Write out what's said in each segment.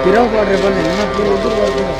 ಪಿರವು ಪಾಡ್ರೆ ಬನ್ನಿ ನಿಮ್ಮ ಪೂರ ಉದುರು ಬರ್ಪುಂಡು.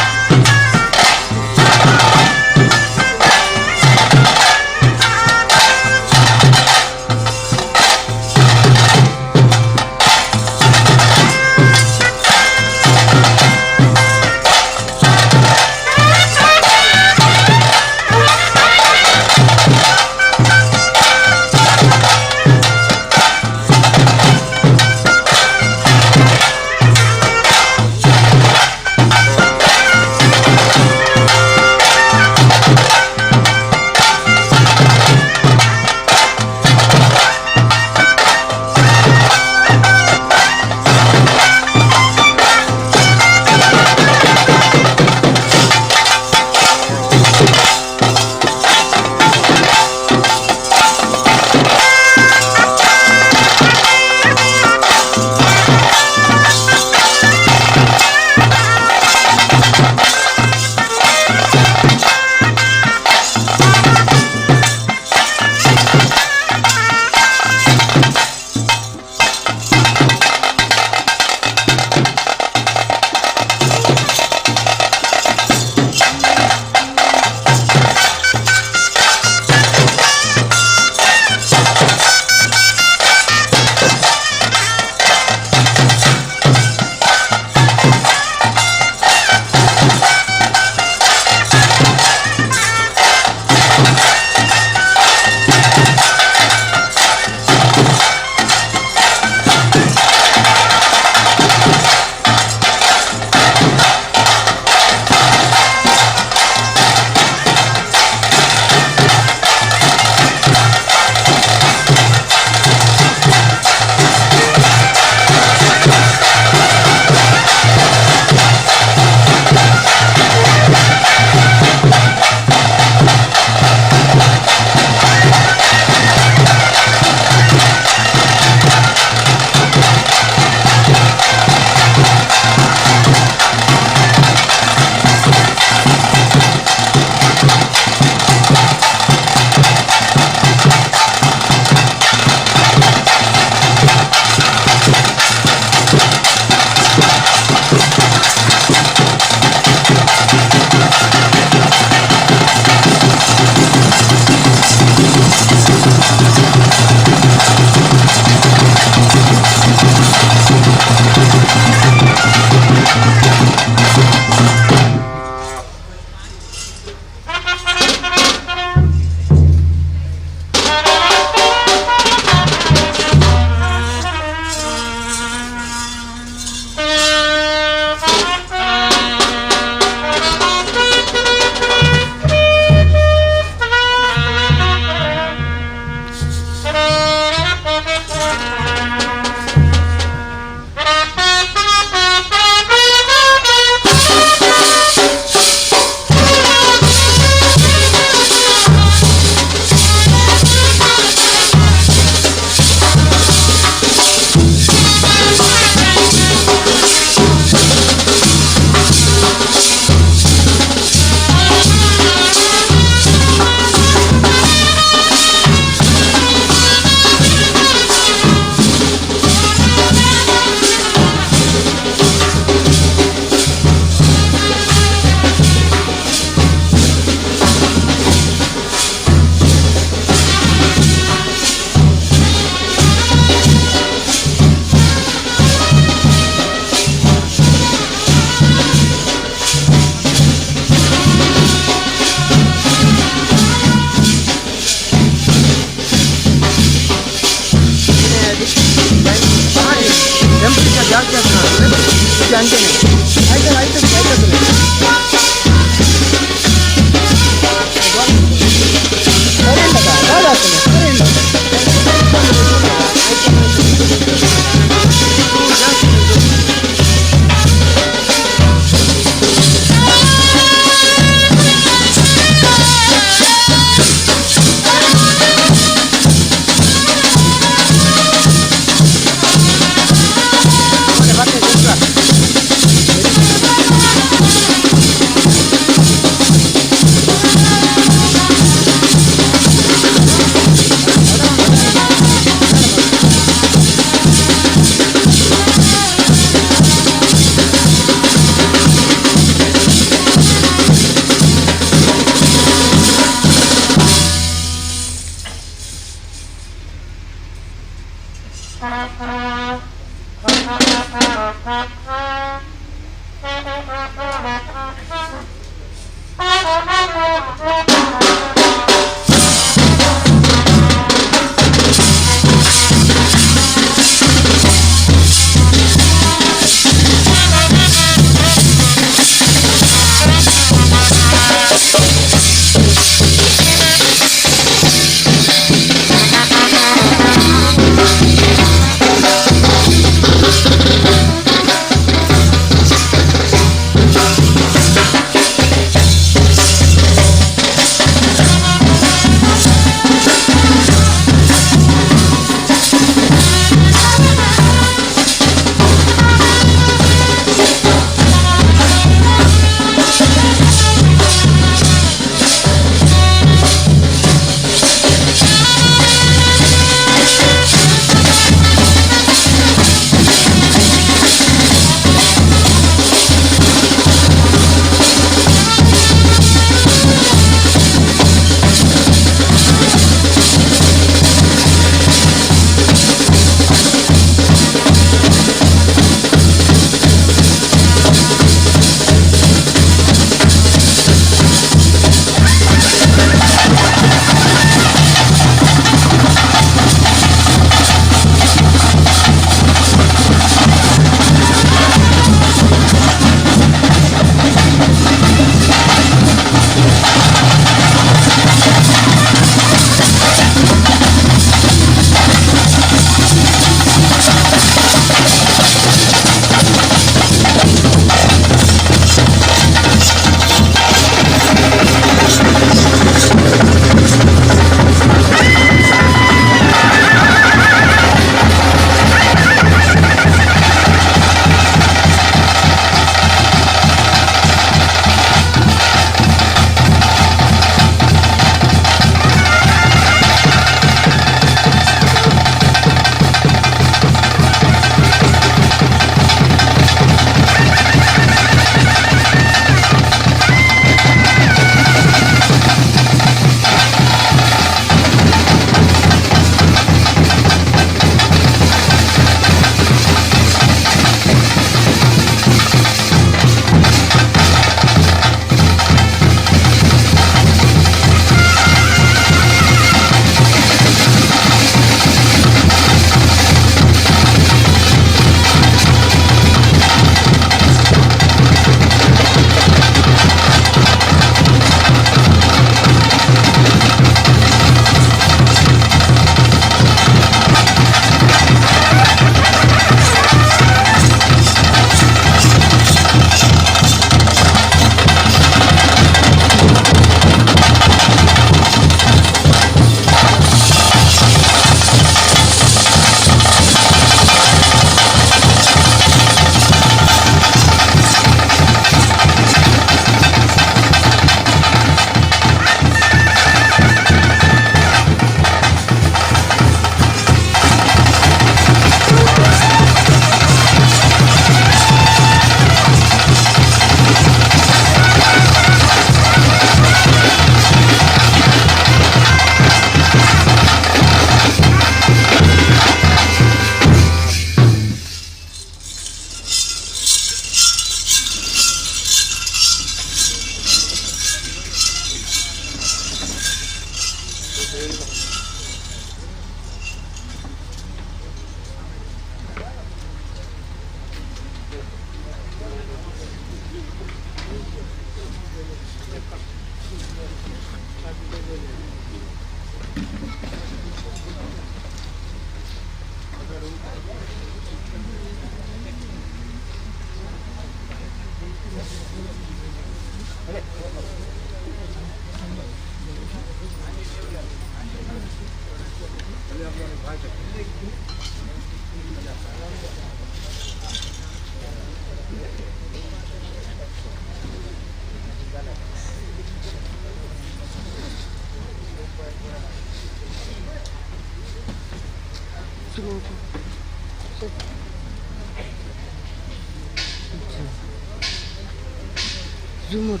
Zoom out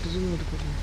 करो।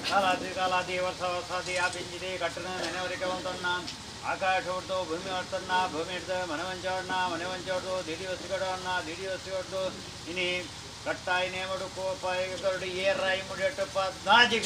ಕಾಲಾದಿ ಕಾಲಾದಿ ವರ್ಷ ವರ್ಷಾದಿ ಆಪಿಂಜಿದೆ ಕಟ್ಟಣ ನೆನವರಿಕೆ వంతన్న ಆಕಾಶ ಹೊಡ್ದು ಭೂಮಿ ಹೊಡ್ತನ್ನ ಭೂಮಿ ಹಿಡ್ದು ಮನೆ ವಂಚೋಡ್ನ ಮನೆ ವಂಚೋಡ್ದು ದಿಡಿ ವಸ್ತುಗಡನ್ನ ದಿಡಿ ವಸ್ತುಗಡ್ದು ಇನಿ ಕಟ್ಟಾಯಿ ನೇಮಡು ಕೋಪಾಯಿ ಗರುಡು ಏರಾಯಿ ಮುಡಿಯಟ್ಟು ಪದ್ನಾಜಿ.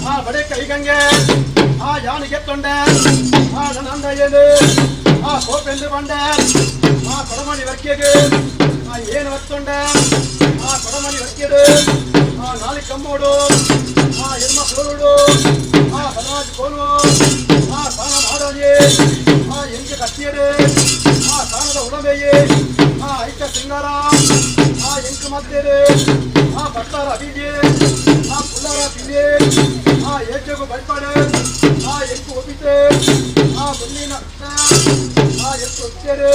ಆ ಬಡೆ ಕೈಗಂಗೆ ಆ ಯಾನಿಗೆ ತೊಂಡೆ ಆ ನಂದ ಏನು ಆ ಕೋಪೆಂದು ಬಂಡೆ ಆ ಕೊಡಮಣಿ ವರ್ಕಿಗೆ ಆ ಏನು ಹೊತ್ತೊಂಡೆ ಆ ಕೊಡಮಣಿ ವರ್ಕಿಡು ಆ ನಾಲಿ ಕಮ್ಮೋಡು ಆ ಎಮ್ಮ ಕೋಲುಡು ಆ ಬನವಾಜ್ ಕೋಲು ಆ ಸಾನ ಮಾಡೋಜಿ ಆ ಎಂಗೆ ಕತ್ತಿಯಡು ಆ ಸಾನದ ಉಳಮೆಯೇ ಆ ಐಕ ಸಿಂಗಾರ ಆ ಎಂಕು ಮದ್ದೇರು ಆ ಭಟ್ಟಾರ ಅಬಿಜೆ ಆ ಪುಲ್ಲಾರ ಪಿಲ್ಲೆ ಆ ಏಚಗು ಬಲ್ಪಾಡು ಆ ಎಂಕು ಒಬಿತೆ ಆ ಬುಲ್ಲಿನ ಅತ್ತ ಆ ಎಂಕು ಒತ್ತೇರು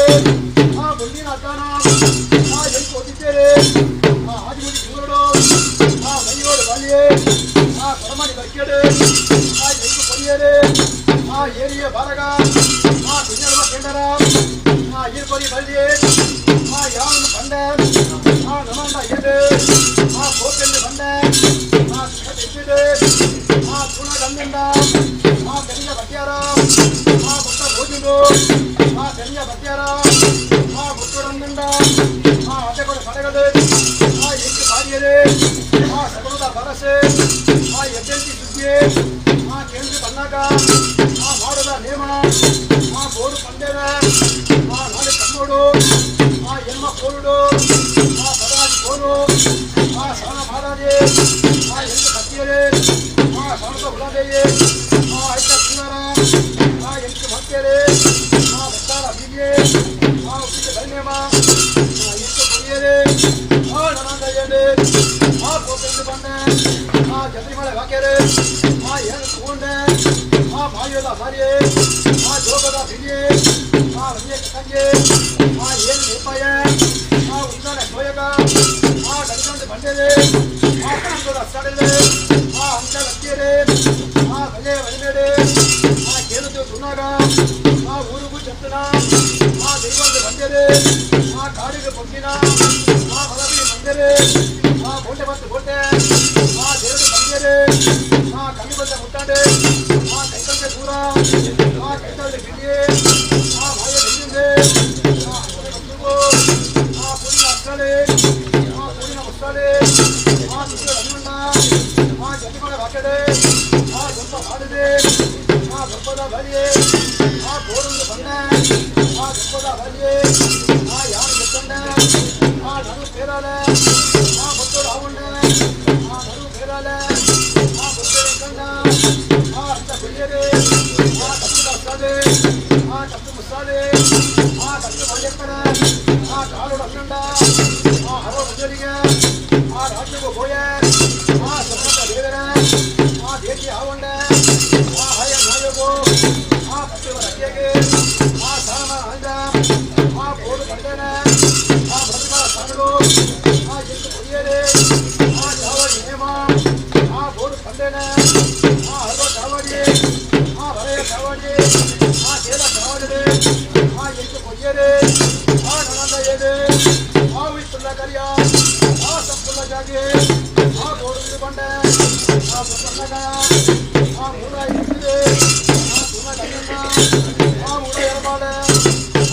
ಆ ಬುಲ್ಲಿನ ಅತ್ತಾನ ಆ ಎಂಕು ಒಬಿತೇರು ಆ ಆದಿಮುಡಿ ತಿಂಗಳು ಆ ಮೈಯೋಡು ಬಾಲಿಯೇ ಆ ಕೊಡಮಣಿ ಬರ್ಕೇಡು ಆ ಎಂಕು ಕೊರಿಯರು ಆ ಏರಿಯ ಬಾರಗ ಆ ಕುഞ്ഞಲ್ವ ಕೇಂಡರ ಆ ಈರ್ಪರಿ ಬಲ್ಲಿಯೇ ಆ ಯಾವನು ಬಂಡೆ ಆ ನಮಂಡ ಏಳು ಆ ಕೋಪೆಂದು ಬಂಡೆ ಆ ಕಟ್ಟಿದ್ದು ಆ ತುಣ ಗಂದಂಡ ಆ ಬೆಂಜ ಬಟ್ಯಾರ ಆ ಬೊಟ್ಟ ಭೋಜುಡು ಆ ಬೆಂಜ ಬಟ್ಯಾರ ಆ ಬೊಟ್ಟುಡಂದಂಡ ಆ ಅಟೆಕೊಡ ಸಡಗದು ಆ ಎಂಟು ಬಾರಿಯರು ಆ ಸಗಣದ ಬರಸೆ ಆ ಎದ್ದೆಂಟಿ ಸುದ್ದಿ ಆ ಕೇಂದ್ರ ಬನ್ನಾಗ ಆ ಮಾಡದ ನೇಮ ಆ ಬೋಡು ಪಂದೇರ ಆ ನಾಳೆ ಕಮ್ಮೋಡು ಆ ಎಮ್ಮ ಕೋರುಡು ಆ ಬದಾಜ್ ಕೋರು ಆ ಸಾನ ಮಹಾರಾಜೆ ಆ ಎಂಟು ಕತ್ತಿಯರೇ ಆ ಸಾನದ ಹುಲದೆಯೇ ಆ ಐತ ಚಿನ್ನಾರ ಆ ಎಂಟು ಭಕ್ತಿಯರೇ ಆ ಭಕ್ತಾರ ಅಭಿಗೆ ಆ ಉಪ್ಪಿಗೆ ಬೈನೇಮ ಆ ಎಂಟು ಕೊರಿಯರೇ ಆ ನನಂದಯ್ಯನೇ ಆ ಕೋಪೆಂದು ಬಂಡೆ ಆ ಜತ್ರಿಮಳೆ ವಾಕ್ಯರೇ ಆ ಏನು ತಗೊಂಡೆ ಆ ಮಾಯೋದ ಮಾರಿಯೇ ಆ ಜೋಗದ ಬಿಡಿಯೇ ಆ ರಮ್ಯ ಕಸಂಗೆ ಆ ಏನು ನೇಪಾಯ ಆ ಉದ್ದಾನ ಸೋಯಗ ಆ ಗಂಡಂದು ಬಂಡೆಲೆ ಆ ಕಂಡದ ಅಸ್ಸಡಲೆ ಆ ಅಂಕ ಲಕ್ಕಿಯರೆ ಆ ಬಲೆ ಬಲಿಬೇಡೆ ಆ ಕೇಳುದು ತುನಾಗ ಆ ಊರಿಗೂ ಚತ್ತನ ಆ ದೈವದ ಬಂಡೆಲೆ ಆ ಕಾಡಿಗೆ ಪೊಂಗಿನ ಆ ಬಲಬಿ ಮಂದಿರೆ ಆ ಬೋಟೆ ಮತ್ತು ಬೋಟೆ ಆ ದೇವರು ಬಂದಿಯರೆ ಆ ಕಮ್ಮಿ ಬಂದ ಮುಟ್ಟಾಂಡೆ ಆ ಕೈತಂದೆ ದೂರ ಆ ಕೈತಲ್ಲೆ ಬಿಡಿಯೇ ಆ ಮಾಯ ಬೆಂದಿಂದೆ ಆ ಹಸನೆ ಬಂದುಗೋ ಆ ಪುಡಿನ ಅಕ್ಕಳೆ ಆ ಪುಡಿನ ಮುಟ್ಟಾಳೆ ಆ ತುತ್ತಿನ ಅಮ್ಮಣ್ಣ ಆ ಜತಿಮಣ ವಾಕಡೆ ಆ ದೊಂಪ ಮಾಡಿದೆ ಆ ದೊಂಪದ ಬಲಿಯೇ ಆ ಗೋಡೊಂದು ಬಂದೆ ಆ ದೊಂಪದ ಬಲಿಯೇ ಆ ಯಾರು ಗೆತ್ತಂಡೆ ಆ ನಡು ಪೇರಾಲೆ ಆ ಬೊತ್ತೋಡು ಆವುಂಡೆ ಆ ನಡು ಪೇರಾಲೆ ಆ ಬೊತ್ತೋಡು ಕಂಡ ಆ ಅಂತ ಗುಳಿಯರೆ ಆ ಕತ್ತು ಅಸ್ಸಾದೆ ಆ ಕತ್ತು ಮುಸ್ಸಾದೆ ಆ ಕತ್ತು ಮಾಜಪ್ಪನ ಆ ಕಾಲೋಡು ಅನ್ನಂಡ ಆ ಹರೋ ಮಂಜರಿಗೆ ಆ ರಾಜ್ಯಗೂ ಗೋಯ ಆ ಸಮೃದ್ಧ ದೇವರ ಆ ದೇಶಿ ಆವಂಡ ಆ ಹಯ ನಾಯಗೋ ಆ ಪತ್ತಿವ ರಕ್ಕೆಗೆ ಆ ಸಾಮ ಅಂದ ಆ ಬೋಡು ಬಂಡನ ಆ ಪ್ರತಿಮಾ ಸಾನಡು ಆ ಎಂಟು ಕೊಡಿಯರೆ ಆ ಚಾವಡಿ ನೇಮ ಆ ಬೋಡು ಬಂಡನ ಆ ಹರೋ ಚಾವಡಿ ಆ ವರೆಯ ಚಾವಡಿ ಆ ಕೇಳ ಚಾವಡಿ ಆ ಎಂಟು ಕೊಡಿಯರೆ ಆ ನನಂದ ಏಳು ಆ ವಿಪ್ಪುಲ್ಲ ಕರಿಯ ಆ ಸಂಪುಲ್ಲ ಜಾಗೆ ಆ ಬೋಡು ಬಂಡೆ ಆ ಬಸನ್ನಗ ಆ ಮೂಲ ಇಟ್ಟಿದೆ ಆ ತುಣ ಕಣ್ಣಣ್ಣ ಆ ಮೂಲ ಎರಮಾಳೆ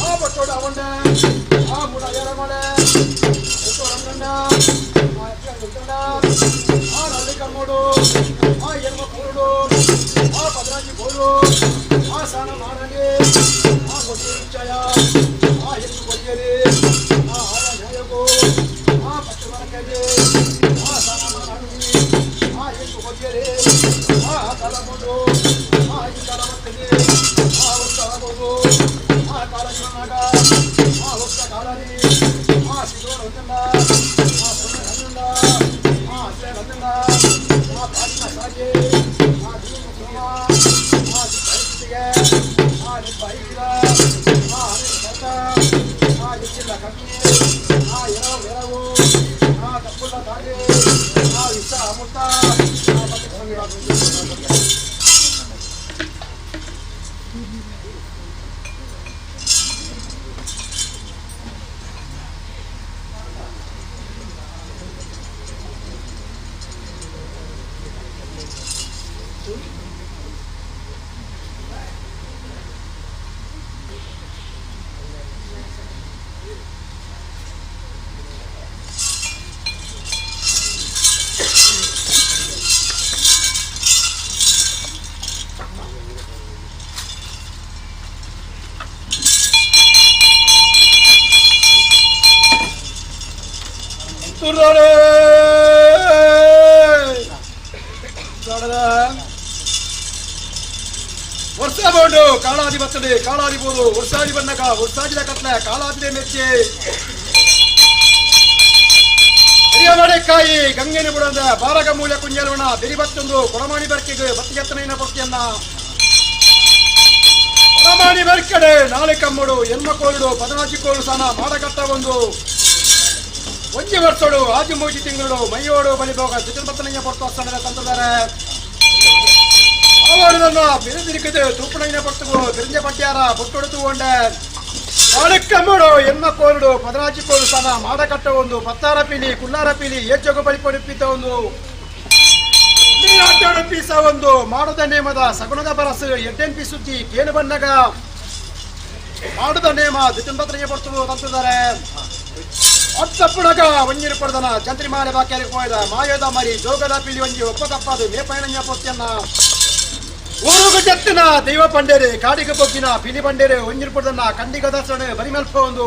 ಆ ಬಟ್ಟೋಡು ಅವಂಡೆ ಆ ಮೂಲ ಎರಮಾಳೆ ಬಟ್ಟೋಡು ಆ ಎಕ್ಕ ಆ ನಳ್ಳಿ ಕಮ್ಮೋಡು ಆ ಎರ್ಮ ಕೋರುಡು ಆ ಪದರಾಜಿ ಗೋಳು ಆ ಸಾನ ಮಾರಲಿ ಆ ಗೊತ್ತಿ ಇಚ್ಛಯ ಆ ಹೆಚ್ಚು ಕೊರಿಯರಿ ಆ ಆಯ ನ್ಯಾಯಗೋ ಆ ಪತ್ತು ಮರಕೆಗೆ ಆ ಸಾನ ಮಾರಲಿ ಆ ಹೆಚ್ಚು ಕೊರಿಯರಿ ಆ ತಲಮುಡು ಆ ಈ ತಲಮತ್ತಿಗೆ ಆ ಒತ್ತಳಬಹುದು ಆ ಕಾಲಜೀವನಾಗ ಆ ಒತ್ತ ಕಾಲರಿ ಆ ಸಿಗೋಣ ಹೊಂದಂಡ ಆ ಸುಣ್ಣ ಹನ್ನೊಂದ ಆ ಹಸೆ ಹನ್ನೊಂದ ಆ ಪಾಡಿನ ಸಾಗೆ ಆ ದೀನ ಸೋಮ ಆ ಪರಿಸ್ಥಿತಿಗೆ ಆ ನಿಬ್ಬ ಐಕಿರ ಆ ಹರಿ ಸರ್ಕ ಆ ಹೆಚ್ಚಿಲ್ಲ ಕಮ್ಮಿ ಆ ಎರವು ಎರವು ಆ ತಪ್ಪುಲ್ಲ ತಾಗೆ ಆ ವಿಷ ಅಮೃತ ಆ ಮತ್ತೆ ವರ್ಷ ಬೋಂಡು ಕಾಳಾದಿ ಬರ್ತದೆ, ಕಾಳಾದಿ ಬೋದು ವರ್ಷಾದಿ ಬಂದಾಗ ವರ್ಷಾದಿನ ಕತ್ಲೆ ಕಾಳಾದಿದೆ ಮೆಚ್ಚಿ ಕಾಯಿ ಗಂಗೆನ ಬುಡಂದ ಬಾರಗ ಮೂಲ ಕುಂಜಲ್ವಣ ಬೆರಿಬತ್ತೊಂದು ಕೊಡಮಾಣಿ ಬರ್ಕೆಗೆ ಬತ್ತಿಗೆತ್ತನೈನ ಪೊಕ್ಕಿಯನ್ನ ಕೊಡಮಾಣಿ ಬರ್ಕಡೆ ನಾಳೆ ಕಮ್ಮಡು ಎನ್ಮ ಕೋಲುಡು ಪದನಾಜಿ ಕೋಲು ಸನ ಮಾಡಕಟ್ಟ ಒಂದು ಒಂಜಿ ವರ್ಷಡು ಆಜು ಮೂಜಿ ತಿಂಗಳು ಮೈಯೋಡು ಬಲಿಭೋಗ ಚಿತ್ರಪತ್ತನೆಯ ಪೊರ್ತು ಸ್ಥಳದ ತಂದಿದ್ದಾರೆ. ಅವರನ್ನ ಬಿರುದಿರಿಕದೆ ತೂಪಣೈನ ಪೊರ್ತುಗು ಬಿರಿಂಜ ಪಟ್ಯಾರ ಬೊಟ್ಟೊಡು ತೂಗೊಂಡೆ ನಾಳೆ ಎನ್ನ ಕೋಲುಡು ಪದನಾಜಿ ಕೋಲು ಸನ ಮಾಡಕಟ್ಟ ಒಂದು ಪತ್ತಾರ ಪೀಲಿ ಕುಲ್ಲಾರ ಪೀಲಿ ಏಚೊಗು ಬಳಿಪೊಡಿಪಿತ ಒಂದು ಆಟೋಡು ಪೀಸ ಒಂದು ಮಾಡದ ನೇಮದ ಸಗುಣದ ಬರಸು ಎಡ್ಡೆನ್ ಪಿ ಸುದ್ದಿ ಕೇನು ಬಣ್ಣಗ ಮಾಡದ ನೇಮ ದ್ವಿತಂಪತ್ರಗೆ ಪೊರ್ತುಗು ತಂತಿದ್ದಾರೆ. ಅತ್ತಪ್ಪುಣಗ ಒಂಜಿರು ಪಡೆದನ ಚಂದ್ರಿ ಮಾಲೆ ಬಾಕ್ಯಾರಿ ಹೋಯ್ದ ಮಾಯೋದ ಮರಿ ಜೋಗದ ಪಿಲಿ ಒಂಜಿ ಒಪ್ಪ ತಪ್ಪಾದು ಮೇಪಯಣಂಜ ಪೊತ್ತಿಯನ್ನ ಊರುಗು ಜತ್ತಿನ ದೈವ ಪಂಡೇರೆ ಕಾಡಿಗೆ ಬೊಗ್ಗಿನ ಪಿಲಿ ಬಂಡೇರೆ ಒಂಜಿರು ಪಡೆದನ್ನ ಕಂಡಿಗ ದಾಸಣೆ ಬರಿಮಲ್ಪ ಒಂದು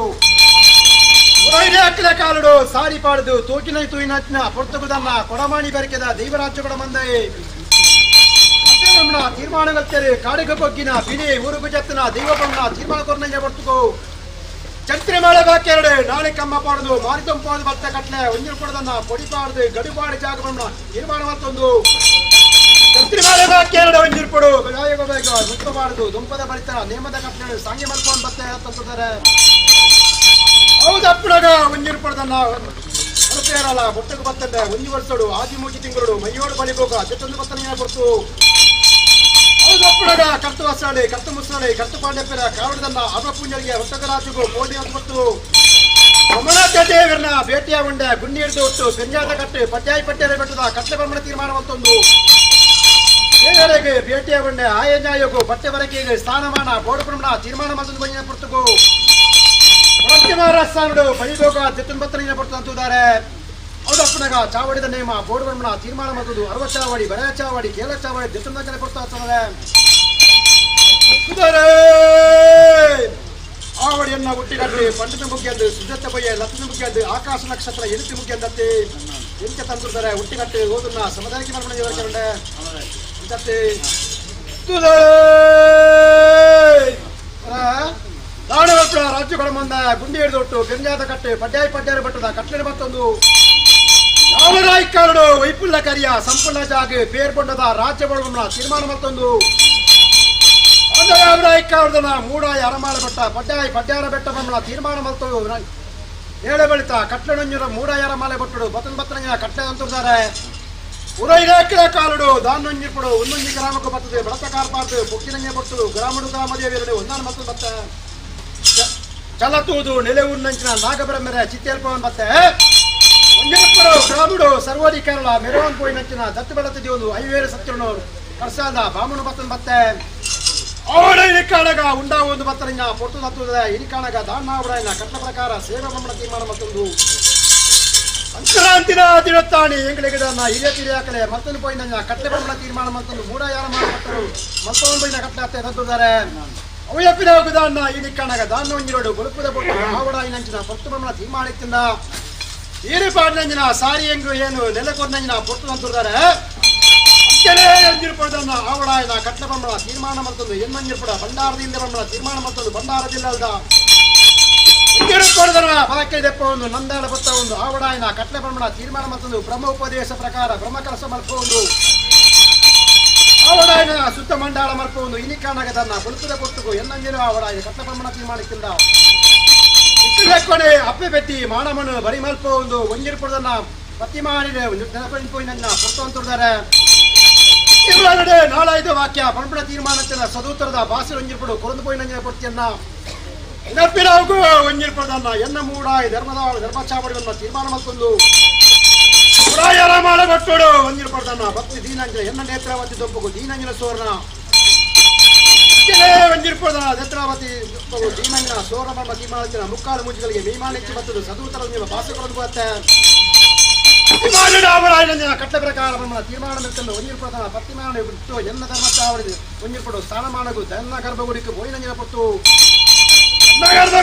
ಅಕ್ಕಲ ಕಾಲುಡು ಸಾರಿ ಪಾಡುದು ತೋಕಿನ ತೂಯಿನ ಪೊರ್ತುಗುದನ್ನ ಕೊಡಮಾಣಿ ಬೆರಕೆದ ದೈವರಾಜ್ಯ ಕೊಡ ಮಂದೈ ತೀರ್ಮಾನಗಲ್ತೇರೆ ಕಾಡಿಗೆ ಬೊಗ್ಗಿನ ಪಿಲಿ ಊರುಗು ಜತ್ತಿನ ದೈವ ಬಣ್ಣ ತೀರ್ಮಾನ ಕೊರ್ನಂಜ ಪೊರ್ತುಗು ಚಂತ್ರಿ ಮಾಳೆ ಬಾಕ್ಯಾರಡೆ ನಾಳೆ ಕಮ್ಮ ಪಾಡುದು ಮಾರಿತಂಪಾದು ಬತ್ತ ಕಟ್ಲೆ ಒಂಜಿರು ಕೊಡದನ್ನ ಪೊಡಿ ಪಾಡುದು ಗಡುಪಾಡಿ ಜಾಗ ಬಣ್ಣ ತೀರ್ಮಾನ ಮತ್ತೊಂದು ಚಂತ್ರಿ ಮಾಳೆ ಬಾಕ್ಯಾರಡೆ ಒಂಜಿರು ಪೊಡು ಬೇಗ ಮುಕ್ತ ಮಾಡುದು ದುಂಪದ ಬಳಿತರ ನೇಮದ ಕಟ್ಲೆ ಸಾಂಗಿ ಮಲ್ಕೊಂಡು ಬತ್ತೆ ತಂತಿದ್ದಾರೆ. ಹೌದಪ್ಪಣಗ ಒಂಜಿರು ಪಡದನ್ನ ಹೊರತೇರಲ್ಲ ಬೊಟ್ಟకు ಬತ್ತಂಡೆ ಒಂಜಿ ವರ್ಷಡು ಆದಿ ಮೂಜಿ ತಿಂಗಳು ಮೈಯೋಡು ಬಳಿಬೋಗ ಜೊತ್ತೊಂದು ಬತ್ತನೆಯ ಕೊಡ್ತು. ಹೌದಪ್ಪಣಗ ಕರ್ತು ವಸಾಳೆ ಕರ್ತು ಮುಸಾಳೆ ಕರ್ತು ಪಾಂಡೆಪ್ಪರ ಕಾವಡದನ್ನ ಅವ ಪುಂಜರಿಗೆ ಹೊಟ್ಟಗರಾಜುಗು ಕೋಡಿ ಅಂತ ಕೊಟ್ಟು ಅಮರನಾಥ ದೇವರನ್ನ ಭೇಟಿಯ ಉಂಡೆ ಗುಂಡಿ ಹಿಡಿದು ಒಟ್ಟು ಪೆಂಜಾದ ಕಟ್ಟು ಪಟ್ಯಾಯಿ ಪಟ್ಯಾರ ಬೆಟ್ಟದ ಕಟ್ಲೆ ಬ್ರಹ್ಮಣ ತೀರ್ಮಾನ ಮತ್ತೊಂದು ದೇವರಿಗೆ ಭೇಟಿಯ ಉಂಡೆ ಆಯ ನ್ಯಾಯಗೂ ಬಟ್ಟೆ ಬರಕೆಗೆ ಸ್ಥಾನಮಾನ ಬೋರ್ಡ್ ಬ್ರಹ್ಮಣ ತೀರ್ಮಾನ ಮತ್ತೊಂದು ಬಣ್ಣ ಪುರ್ತುಗು ಸ್ಥಾನಡು ಬಳಿಬೋಗ ಜತ್ತೊಂಬತ್ತನೆಯ ಪುರ್ತು ಅಂತಿದ್ದಾರೆ. ಹೌದಪ್ಪನಗ ಚಾವಡಿದ ನೇಮ ಬೋರ್ಡ್ ಬ್ರಹ್ಮಣ ತೀರ್ಮಾನ ಮತ್ತೊಂದು ಅರವ ಚಾವಡಿ ಬರ ಚಾವಡಿ ಕೇಳ ಚಾವಡಿ ಜತ್ತೊಂಬತ್ತನೇ ಪುರ್ತು ಆಗ್ತದೆ. ಆವಡಿಯನ್ನ ಹುಟ್ಟಿಗಟ್ಟಿ ಪಂಡಿತ ಮುಖ್ಯಂದು ಸುಜತ್ತ ಬಯ್ಯ ಲತ್ತನ ಮುಖ್ಯಂದು ಆಕಾಶ ನಕ್ಷತ್ರ ಎಳುತ್ತಿ ಮುಖ್ಯಂದತ್ತಿ ಎಂಚ ತಂದಿರ್ತಾರೆ ಹುಟ್ಟಿಗಟ್ಟಿ ಓದನ್ನ ಸಮುದಾಯಕ್ಕೆ ಮರ್ಮಣ ಇವರ್ಕಂಡೆ ಇಂಚತ್ತಿ ದಾಣವಪ್ಪ ರಾಜ್ಯಗಳ ಮುಂದೆ ಗುಂಡಿ ಹಿಡಿದೊಟ್ಟು ಬೆಂಜಾದ ಕಟ್ಟೆ ಪಡ್ಯಾಯಿ ಪಡ್ಯಾರ ಬಟ್ಟದ ಕಟ್ಲೆ ಮತ್ತೊಂದು ಯಾವರಾಯ್ಕಾರಡು ವೈಪುಲ್ಲ ಕರಿಯ ಸಂಪೂರ್ಣ ಜಾಗ ಪೇರ್ಬೊಂಡದ ರಾಜ್ಯ ಬಡವನ ತೀರ್ಮಾನ ಮತ್ತೊಂದು ಯಾವರಾಯ್ಕಾರದನ ಮೂಡಾಯ ಅರಮಾಳ ಬೆಟ್ಟ ಪಡ್ಯಾಯಿ ಪಡ್ಯಾರ ಬೆಟ್ಟ ಬಮ್ಮನ ತೀರ್ಮಾನ ಮಲ್ತೊಂದು ಏಳೆ ಬಳಿತ ಕಟ್ಲಣಂಜುರ ಮೂಡಾಯ ಅರಮಾಲೆ ಬಟ್ಟಡು ಬತನ್ ಬತ್ತನ ಕಟ್ಲೆ ಅಂತಿರ್ತಾರೆ. ಉರೈರೇಕಲ ಕಾಲುಡು ದಾನ್ನೊಂಜಿಪುಡು ಒಂದೊಂಜಿ ಗ್ರಾಮಕ್ಕೂ ಬರ್ತದೆ ಬಡತ ಕಾರ್ಪಾರ್ದು ಪೊಕ್ಕಿನಂಗೆ ಬಟ್ಟು ಗ್ರಾಮಡು ಗ್ರಾಮದೇವಿಯರಡು ಒಂದಾನ ಮತ್ತು ಬತ್ತ ಚಲತೂದು ನೆಲೆಊರಿನಂಚಿನ ನಾಗಬ್ರಹ್ಮರ ಚಿತ್ತೇಲ್ಪವನ್ ಬತ್ತೆ ಒಂಜಿಪುಡು ಗ್ರಾಮಡು ಸರ್ವಾಧಿಕಾರಲ ಮೆರವನ್ ಪೋಯಿನಂಚಿನ ದತ್ತು ಬೆಳತದಿ ಒಂದು ಐವೇರು ಸತ್ಯನು ಕರ್ಸಾದ ಬಾಮುನು ಬತ್ತನ್ ಬತ್ತೆ ಅವಳ ಇರಿಕಾಣಗ ಉಂಡಾ ಒಂದು ಬತ್ತರಿನ ಪೊಟ್ಟು ತತ್ತುದ ಇರಿಕಾಣಗ ದಾನ್ನಾವುಡಾಯನ ಕಟ್ಲ ಪ್ರಕಾರ ಸೇವಾ ಬ್ರಹ್ಮಣ ತೀರ್ಮಾನ ಮತ್ತೊಂದು ಸಂಕ್ರಾಂತಿನ ತಿಳುತ್ತಾಣಿ ಎಂಗಳಿಗೆ ಹಿರಿಯ ತಿರಿಯಾಕಲೆ ಮತ್ತೊಂದು ಪೋಯಿನ ಕಟ್ಲೆ ಬ್ರಹ್ಮಣ ತೀರ್ಮಾನ ಮತ್ತೊಂದು ಮೂಡ ಯಾರ ಮಾಡಬಟ್ಟರು ಮತ್ತೊಂದು ಪೋಯಿನ ಕಟ್ಲೆ ಅತ್ತೆ ತದ್ದುತ್ತಾರೆ. ಅವಯಪ್ಪಿನ ದಾನ್ನ ಇನಿಕ್ಕಣಗ ದಾನ್ನ ಒಂಜಿರೋಡು ಬುರುಪುದ ಬೊಟ್ಟು ಆವಡ ಇನಂಚಿನ ಪೊಟ್ಟು ಬ್ರಹ್ಮಣ ತೀರ್ಮಾನ ಇತ್ತಿಂದ ಈರು ಪಾಡಿನಂಜಿನ ಸಾರಿ ಎಂಗು ಏನು ನೆಲೆಕೊರ್ನಂಜಿನ ಪೊಟ್ಟು ಅಂತಿರ್ತಾರೆ. ಅಂಚನೆ ಅಂಜಿರ್ಪಡದನ್ನ ಆವಡಾಯನ ಕಟ್ಲೆ ಬ್ರಹ್ಮಣ ತೀರ್ಮಾನ ಮತ್ತೊಂದು ಎನ್ನಂಜಿರ್ಪಡ ಭಂಡಾರದಿಂದ ಬ್ರಹ್ಮಣ ತೀರ್ಮಾನ ಮತ್ತೊಂದು ಭಂಡಾರದಿಲ್ಲದ ಕೊಡದರ ಪದಕ್ಕೆ ದೆಪ್ಪ ಒಂದು ನಂದಾಳ ಬತ್ತ ಒಂದು ಆವಡಾಯನ ಕಟ್ಲೆ ಬ್ರಹ್ಮಣ ತೀರ್ಮಾನ ಮತ್ತೊಂದು ಬ್ರಹ್ಮ ಉಪದೇಶ ಪ್ರಕಾರ ಬ್ರಹ್ಮ ಕಲಸ ಮಲ್ಪ ಒಂದು ಆವಡಾಯನ ಸುತ್ತ ಮಂಡಾಳ ಮಲ್ಪ ಒಂದು ಇನಿಕಾಣಗದನ್ನ ಬುಳುಕುದ ಕೊಟ್ಟುಗು ಎನ್ನಂಜಿನ ಆವಡಾಯನ ಕಟ್ಲೆ ಬ್ರಹ್ಮಣ ತೀರ್ಮಾನಕ್ಕಿಂದ ಇಟ್ಟುಲೆಕ್ಕೊನೆ ಅಪ್ಪೆ ಬೆತ್ತಿ ಮಾಣಮನು ಬರಿ ಮಲ್ಪ ಒಂದು ಒಂಜಿರ್ಪುಡದನ್ನ ಪ್ರತಿಮಾನಿದೆ ನೆನಪಿನ ಪೊಟ್ಟು ಅಂತಿರ್ತಾರೆ. ನಾಳೈದು ವಾಕ್ಯ ಪರಂಪರ ತೀರ್ಮಾನತ್ತಿನ ಸದೂತ್ತರದ ಭಾಷೆ ಒಂಜಿರ್ಪಡು ಕೊರಂದು ಪೋಯಿನ ಪೊರ್ತಿಯನ್ನ ನೆನಪಿನವಗೂ ಒಂಜಿರ್ಪಡದನ್ನ ಎನ್ನ ಮೂಡಾಯಿ ಧರ್ಮದ ಧರ್ಮಚಾವಡಿಯನ್ನ ತೀರ್ಮಾನ ಮತ್ತೊಂದು ಪುರಾಯರ ಮಾಡ ಬಟ್ಟೋಡು ಒಂಜಿರ್ಪಡದನ್ನ ಭಕ್ತಿ ದೀನಂಜನ ಎನ್ನ ನೇತ್ರಾವತಿ ದೊಪ್ಪಗು ದೀನಂಜನ ಸುವರ್ಣ ಒಂಜಿರ್ಪಡದನ್ನ ನೇತ್ರಾವತಿ ದೊಪ್ಪಗು ದೀನಂಜನ ಸುವರ್ಣ ತೀರ್ಮಾನತ್ತಿನ ಮುಕ್ಕಾಲು ಮುಂಚುಗಳಿಗೆ ಮೀಮಾನಿಚ್ಚಿ ಮತ್ತು ಸದೂತರ ನಿಮ್ಮ ಭಾಷೆ ಕೊಡದು ಬತ್ತೆ ಕಟ್ಟ ಪ್ರಕಾರ ತೀರ್ಮಾನ ಮೆತ್ತಲು ಒಂಜಿರ್ಪಡದನ್ನ ಪತ್ತಿಮಾನ ಬಿಟ್ಟು ಎನ್ನ ಧರ್ಮಚಾವಡಿ ಒಂಜಿರ್ಪಡು ಸ್ಥಾನಮಾನಗು ದನ್ನ ಗರ್ಭಗುಡಿக்கு ಬೋಯಿನಂಜಿನ ಪೊಟ್ಟು ನಗರದ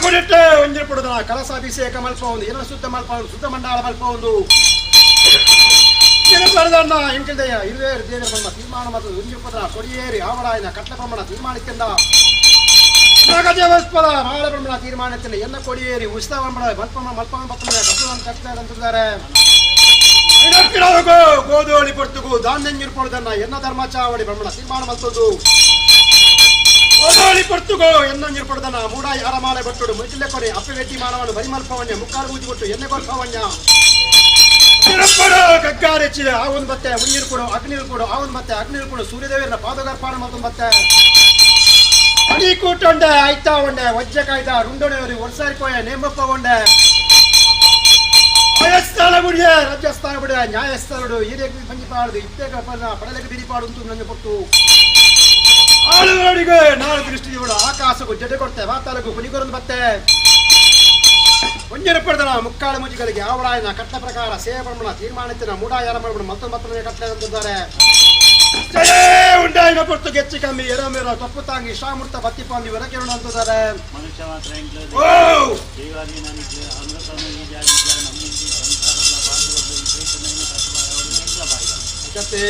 ಒಂಜಿರ್ಪಡುದನ ಕಲಸಾಭಿಷೇಕ ಮಲ್ಪ ಒಂದು ಎನ್ನ ಶುದ್ಧ ಮಲ್ಪ ಒಂದು ಶುದ್ಧ ಮಂಡಾಳ ಮಲ್ಪ ಒಂದು ಬರದಣ್ಣ ಎಂಕಲ್ದಯ್ಯ ಇರುವೇರು ದೇವರ ಬ್ರಹ್ಮ ತೀರ್ಮಾನ ಮತ್ತು ಉಂಜುಪದ್ರ ಕೊಡಿಯೇರಿ ಆವಡಾಯನ ಕಟ್ಲ ಬ್ರಹ್ಮಣ ತೀರ್ಮಾನಕ್ಕಿಂದ ನಾಗದೇವಸ್ಪದ ಮಾಳ ಬ್ರಹ್ಮಣ ತೀರ್ಮಾನಕ್ಕಿಂದ ಎನ್ನ ಕೊಡಿಯೇರಿ ಉಸ್ತ ಬ್ರಹ್ಮಣ ಮಲ್ಪಮ ಮಲ್ಪಮ ಪತ್ತನ ಕಟ್ಟುವನ್ ಕಟ್ಟ ಅಂತಿದ್ದಾರೆ. ಗೋಧೋಳಿ ಪೊರ್ತುಗು ಧಾನ್ಯಂಜಿರ್ಪೊಡ್ದನ್ನ ಎನ್ನ ಧರ್ಮಚಾವಡಿ ಬ್ರಹ್ಮಣ ತೀರ್ಮಾನ ಮಲ್ತದ್ದು. ಗೋಧೋಳಿ ಪೊರ್ತುಗೋ ಎನ್ನಂಜಿರ್ಪೊಡ್ದನ್ನ ಮೂಡಾಯಿ ಅರಮಾಲೆ ಬಟ್ಟುಡು ಮುಜಿಲೆ ಕೊಡೆ ಅಪ್ಪೆ ವೆಟ್ಟಿ ಮಾನವನು ಬರಿಮಲ್ಪವನ್ಯ ಮುಕ್ಕಾರು ಊಜಿ ಕೊಟ್ಟು ಎಣ್ಣೆ ಕೊಲ್ಪವನ್ಯ ಗಗ್ಗಾರೆಚ್ಚಿದೆ. ಆವನ್ ಬತ್ತೆ ಉಣ್ಣೀರು ಕೊಡು ಅಗ್ನಿರು ಕೊಡು ಆವನ್ ಬತ್ತೆ ಅಗ್ನಿರು ಕೊಡು ಸೂರ್ಯದೇವರ ಪಾದಗರ್ಪಾಣ ಮತ್ತು ಬತ್ತೆ ಅಡಿ ಕೂಟೊಂಡೆ ಆಯ್ತಾ ಉಂಡೆ ವಜ್ಜ ಕಾಯ್ದ ರುಂಡೊಣೆಯವರು ವರ್ಷಾರಿ ಕೋಯ ನೇಮಪ್ಪ ಉಂಡೆ ನ್ಯಾಯಸ್ಥಾನ ಗುಡಿಯ ರಾಜ್ಯಸ್ಥಾನ ಗುಡಿಯ ನ್ಯಾಯಸ್ಥಾನಡು ಏರಿಯಾಗ ಬಂಜಿಪಾಡುದು ಇತ್ತೇಗ ಪಡಲೆಗೆ ಬಿರಿಪಾಡು ಅಂತ ನಂಗೆ ಕೊಟ್ಟು ಆಳುಗಳಿಗೆ ನಾಳು ದೃಷ್ಟಿಯೋಡು ಆಕಾಶಕ್ಕೂ ಜಡೆ ಕೊಡ್ತೆ ವಾತಾಲಕ್ಕೂ ಕುನಿಗೊರಂದು ಬತ್ತೆ ಒಂಜನಪಡೆದನ ಮುಕ್ಕಾಳು ಮುಜಿಗಳಿಗೆ ಆವಡಾಯನ ಕಟ್ಟ ಪ್ರಕಾರ ಸೇವೆ ಬ್ರಹ್ಮಣ ತೀರ್ಮಾನಿತ್ತಿನ ಮೂಡಾಯಾರ ಮಾಡ್ಬಿಡು ಮತ್ತೊಂದು ಮತ್ತೊಂದು ಕಟ್ಟಲೆ ಅಂತಿದ್ದಾರೆ. ಜಯೇ ಉಂಡಾಯಿನ ಪೊರ್ತು ಗೆಚ್ಚಿ ಕಮ್ಮಿ ಎರಮೇರ ತಪ್ಪು ತಾಂಗಿ ಶಾಮೃತ ಬತ್ತಿಪಾಂದಿ ಹೊರಗೆ ಅಂತಿದ್ದಾರೆ. ಮನುಷ್ಯ ಮಾತ್ರ ಎಂಕ್ಲು ಓ ದೇವಾಧೀನನಿಕ್ಲು ಅಮೃತನು ಈ ಜಾಗಿದ್ದ ನಮ್ಮಿಂದಿ ಸಂಸಾರದ ಬಾಂಧವ್ಯದ ವಿಶೇಷಣೆಯನ್ನು ಕಟ್ಟುವ ಎಂಕ್ಲ ಬಾಯಿದ. ಕತ್ತೆ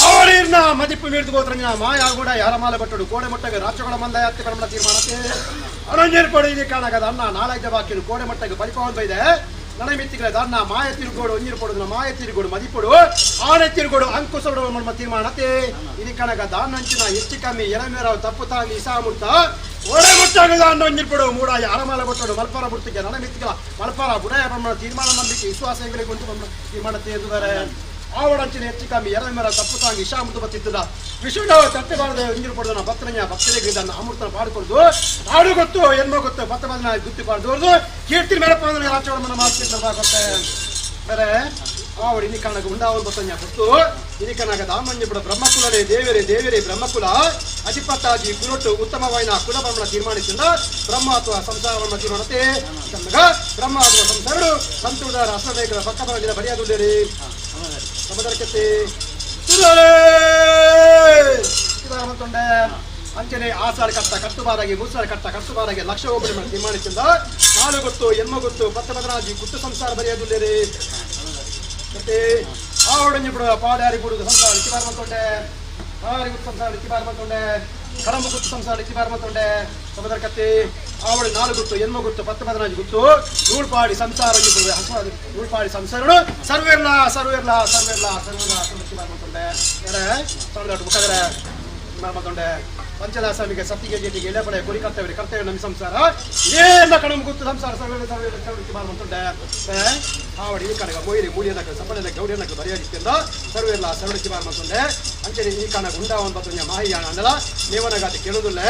ಅವಳಿರ್ನ ಮದಿಪ್ಪು ಮೀರ್ದು ಗೋತ್ರಂಜನ ಮಾಯ ಕೂಡ ಯಾರ ಮಾಲೆ ಬಟ್ಟಡು ಕೋಡೆ ಮಟ್ಟಗೆ ರಾಜ್ಯಗಳ ಮಂದ ಯಾತ್ರೆ ಕರ್ಮಣ ತೀರ್ಮಾನಕ್ಕೆ ಅನಂಜನ್ ಪಡೆ ಇದೆ ಕಾಣಗದ ಅಣ್ಣ ನಾಳೈದ ಬಾಕಿಲು ಕೋಡೆ ಮಟ್ಟಗೆ ಬಲಿಪವನ್ ಬೈದೆ ನನ ಮಿತ್ತಿಗಳ ಅಣ್ಣ ಮಾಯ ತಿರುಗೋಡು ಒಂಜಿರು ಪಡುದು ಮಾಯ ತಿರುಗೋಡು ಮದಿಪುಡು ಆನೆ ತಿರುಗೋಡು ಅಂಕುಸೋಡು ನಮ್ಮ ತೀರ್ಮಾನತೆ ಇದು ಕಣಗ ದಾನಂಚಿನ ಹೆಚ್ಚು ಕಮ್ಮಿ ಎಳಮೇರ ತಪ್ಪು ತಾಂಗಿ ಇಸಾಮುರ್ತ ಓಡೆ ಮುಟ್ಟಾಗದ ಅಣ್ಣ ಒಂಜಿರು ಪಡು ಮೂಡಾಯ ಅರಮಾಲ ಬಟ್ಟಡು ಮಲ್ಪಾರ ಬುಡ್ತಿಗೆ ನನ ಮಿತ್ತಿಗಳ ಮಲ್ಪಾರ ಬುಡಾಯ ಬ್ರಹ್ಮಣ ತೀರ್ಮಾನ ನಂಬಿಕೆ ವಿಶ್ವಾಸಗಳಿಗೆ ಉಂಟು ಬ್ರಹ್ಮಣ ತೀರ್ಮಾನತೆ ಎಂದಿದ್ದಾರೆ. ಆವಡಂಚಿನ ಹೆಚ್ಚು ಕಮ್ಮಿ ಎರಮೇರ ತಪ್ಪು ತಾಂಗಿ ಇಶಾಮೃತ ಬತ್ತಿದ್ದ ವಿಷ್ಣು ತಟ್ಟೆ ಬಾರದೆ ಒಂಜಿರು ಪಡೆದನ ಭಕ್ತನಯ್ಯ ಭಕ್ತರಿಗೆ ಇದನ್ನ ಅಮೃತನ ಪಾಡಿಕೊಡ್ದು ನಾಡು ಗೊತ್ತು ಎನ್ಮ ಗೊತ್ತು ಭಕ್ತ ಬಂದನ ಗುತ್ತಿ ಪಾಡ್ದೋರ್ದು ಕೀರ್ತಿ ಮೇಳಪ್ಪ ಅಂದ್ರೆ ರಾಚೋಡ ಮಾತು ಬೇರೆ ಆವಡು ಇನಿ ಕಣಗ ಉಂಡಾವಲ್ ಬತ್ತನ್ಯ ಪುತ್ತು ಇನಿ ಕಣಗ ದಾಮನ್ಯ ಬಿಡ ಬ್ರಹ್ಮಕುಲನೇ ದೇವರೇ ದೇವರೇ ಬ್ರಹ್ಮಕುಲ ಅಧಿಪತ್ತಾಜಿ ಕುಲೊಟ್ಟು ಉತ್ತಮವಾಯಿನ ಕುಲ ಬ್ರಹ್ಮಣ ತೀರ್ಮಾನಿಸಿದ ಬ್ರಹ್ಮ ಅಥವಾ ಸಂಸಾರ ಬ್ರಹ್ಮ ತೀರ್ಮಾನತೆ ಚಂದಗ ಬ್ರಹ್ಮ ಅಥವಾ ಸಂಸಾರಡು ಸಂತುಡ ರಾಷ್ಟ್ರನಾಯಕರ ಪಕ್ಕ ಬರಲಿಲ್ಲ ಬರೆಯದುಳ್ಳೇರಿ ಸಮದರ್ಕತೆ ತೊಂಡೆ ಅಂಚನೆ ಆಸಾಳ ಕಟ್ಟ ಕಟ್ಟುಬಾರಾಗಿ ಮೂಸಾಳ ಕಟ್ಟ ಕಟ್ಟುಬಾರಾಗಿ ಲಕ್ಷ ಒಬ್ಬಡಿ ತೀರ್ಮಾನಿಸಿದ ನಾಳು ಗೊತ್ತು ಎನ್ಮ ಗೊತ್ತು ಪತ್ತ ಬದರಾಜಿ ಗುಟ್ಟು ಸಂಸಾರ ಬರೆಯದುಳ್ಳೇರಿ. ಮತ್ತೆ ಆವಡಂಜಿ ಬಿಡುವ ಪಾಡಾರಿ ಗುಡುದು ಸಂಸಾರ ಇಚ್ಚಿಬಾರ ಮಂತೊಂಡೆ ಪಾರಿ ಗುಟ್ಟು ಸಂಸಾರ ಇಚ್ಚಿಬಾರ ಮಂತೊಂಡೆ ಕಡಂಬ ಗುತ್ತು ಸಂಸಾರ ಇಚ್ಚಿಬಾರ ಮಂತೊಂಡೆ ಸಮುದ್ರ ಕತ್ತಿ ಆವಡು ನಾಲು ಗುತ್ತು ಎನ್ಮ ಗುತ್ತು ಪತ್ತ ಬದರಾಜಿ ಗುತ್ತು ನೂಳ್ಪಾಡಿ ಸಂಸಾರ ನೂಳ್ಪಾಡಿ ಸಂಸಾರಡು ಸರ್ವೇರ್ಲ ಸರ್ವೇರ್ಲ ಸರ್ವೇರ್ಲ ಸರ್ವೇರ್ಲ ಇಚ್ಚಿಬಾರ ಮಂತೊಂಡೆ ಎಡೆ ಸೊಂದಾಟು ಮುಖದರ ಮಂತೊಂಡೆ ಪಂಚದಾಸಮಿಗೆ ಸತ್ತಿಗೆ ಜೇಟಿಗೆ ಎಳೆಪಡೆ ಗುರಿ ಕರ್ತವ್ಯ ಕರ್ತವ್ಯ ನಮ್ಮ ಸಂಸಾರ ಏನ ಕಣಮ್ ಗುತ್ತು ಸಂಸಾರ ಸರ್ವೇರ್ಲ ಸರ್ವೇರ್ಲ ಸರ್ವೇರ್ಲ ಇಚ್ಚಿಬಾರ ಮಂತೊಂಡೆ ಆವಡಿ ಈ ಕಣಗ ಮೊಯ್ರಿ ಮೂಲಿಯನಕ ಸಪಣದ ಗೌರಿಯನಕ ಬರೆಯದಿತ್ತೆಂದ ಸರ್ವೇರ್ಲ ಸರ್ವಡಿಸಿ ಬಾರ ಮಂತೊಂಡೆ ಅಂಚನೆ ಈ ಕಣ ಗುಂಡ ಒಂದು ಬತ್ತಂಜ ಮಾಹಿಯಾಣ ಅಂದಲ ನೇವನಗಾತಿ ಕೇಳುದಿಲ್ಲ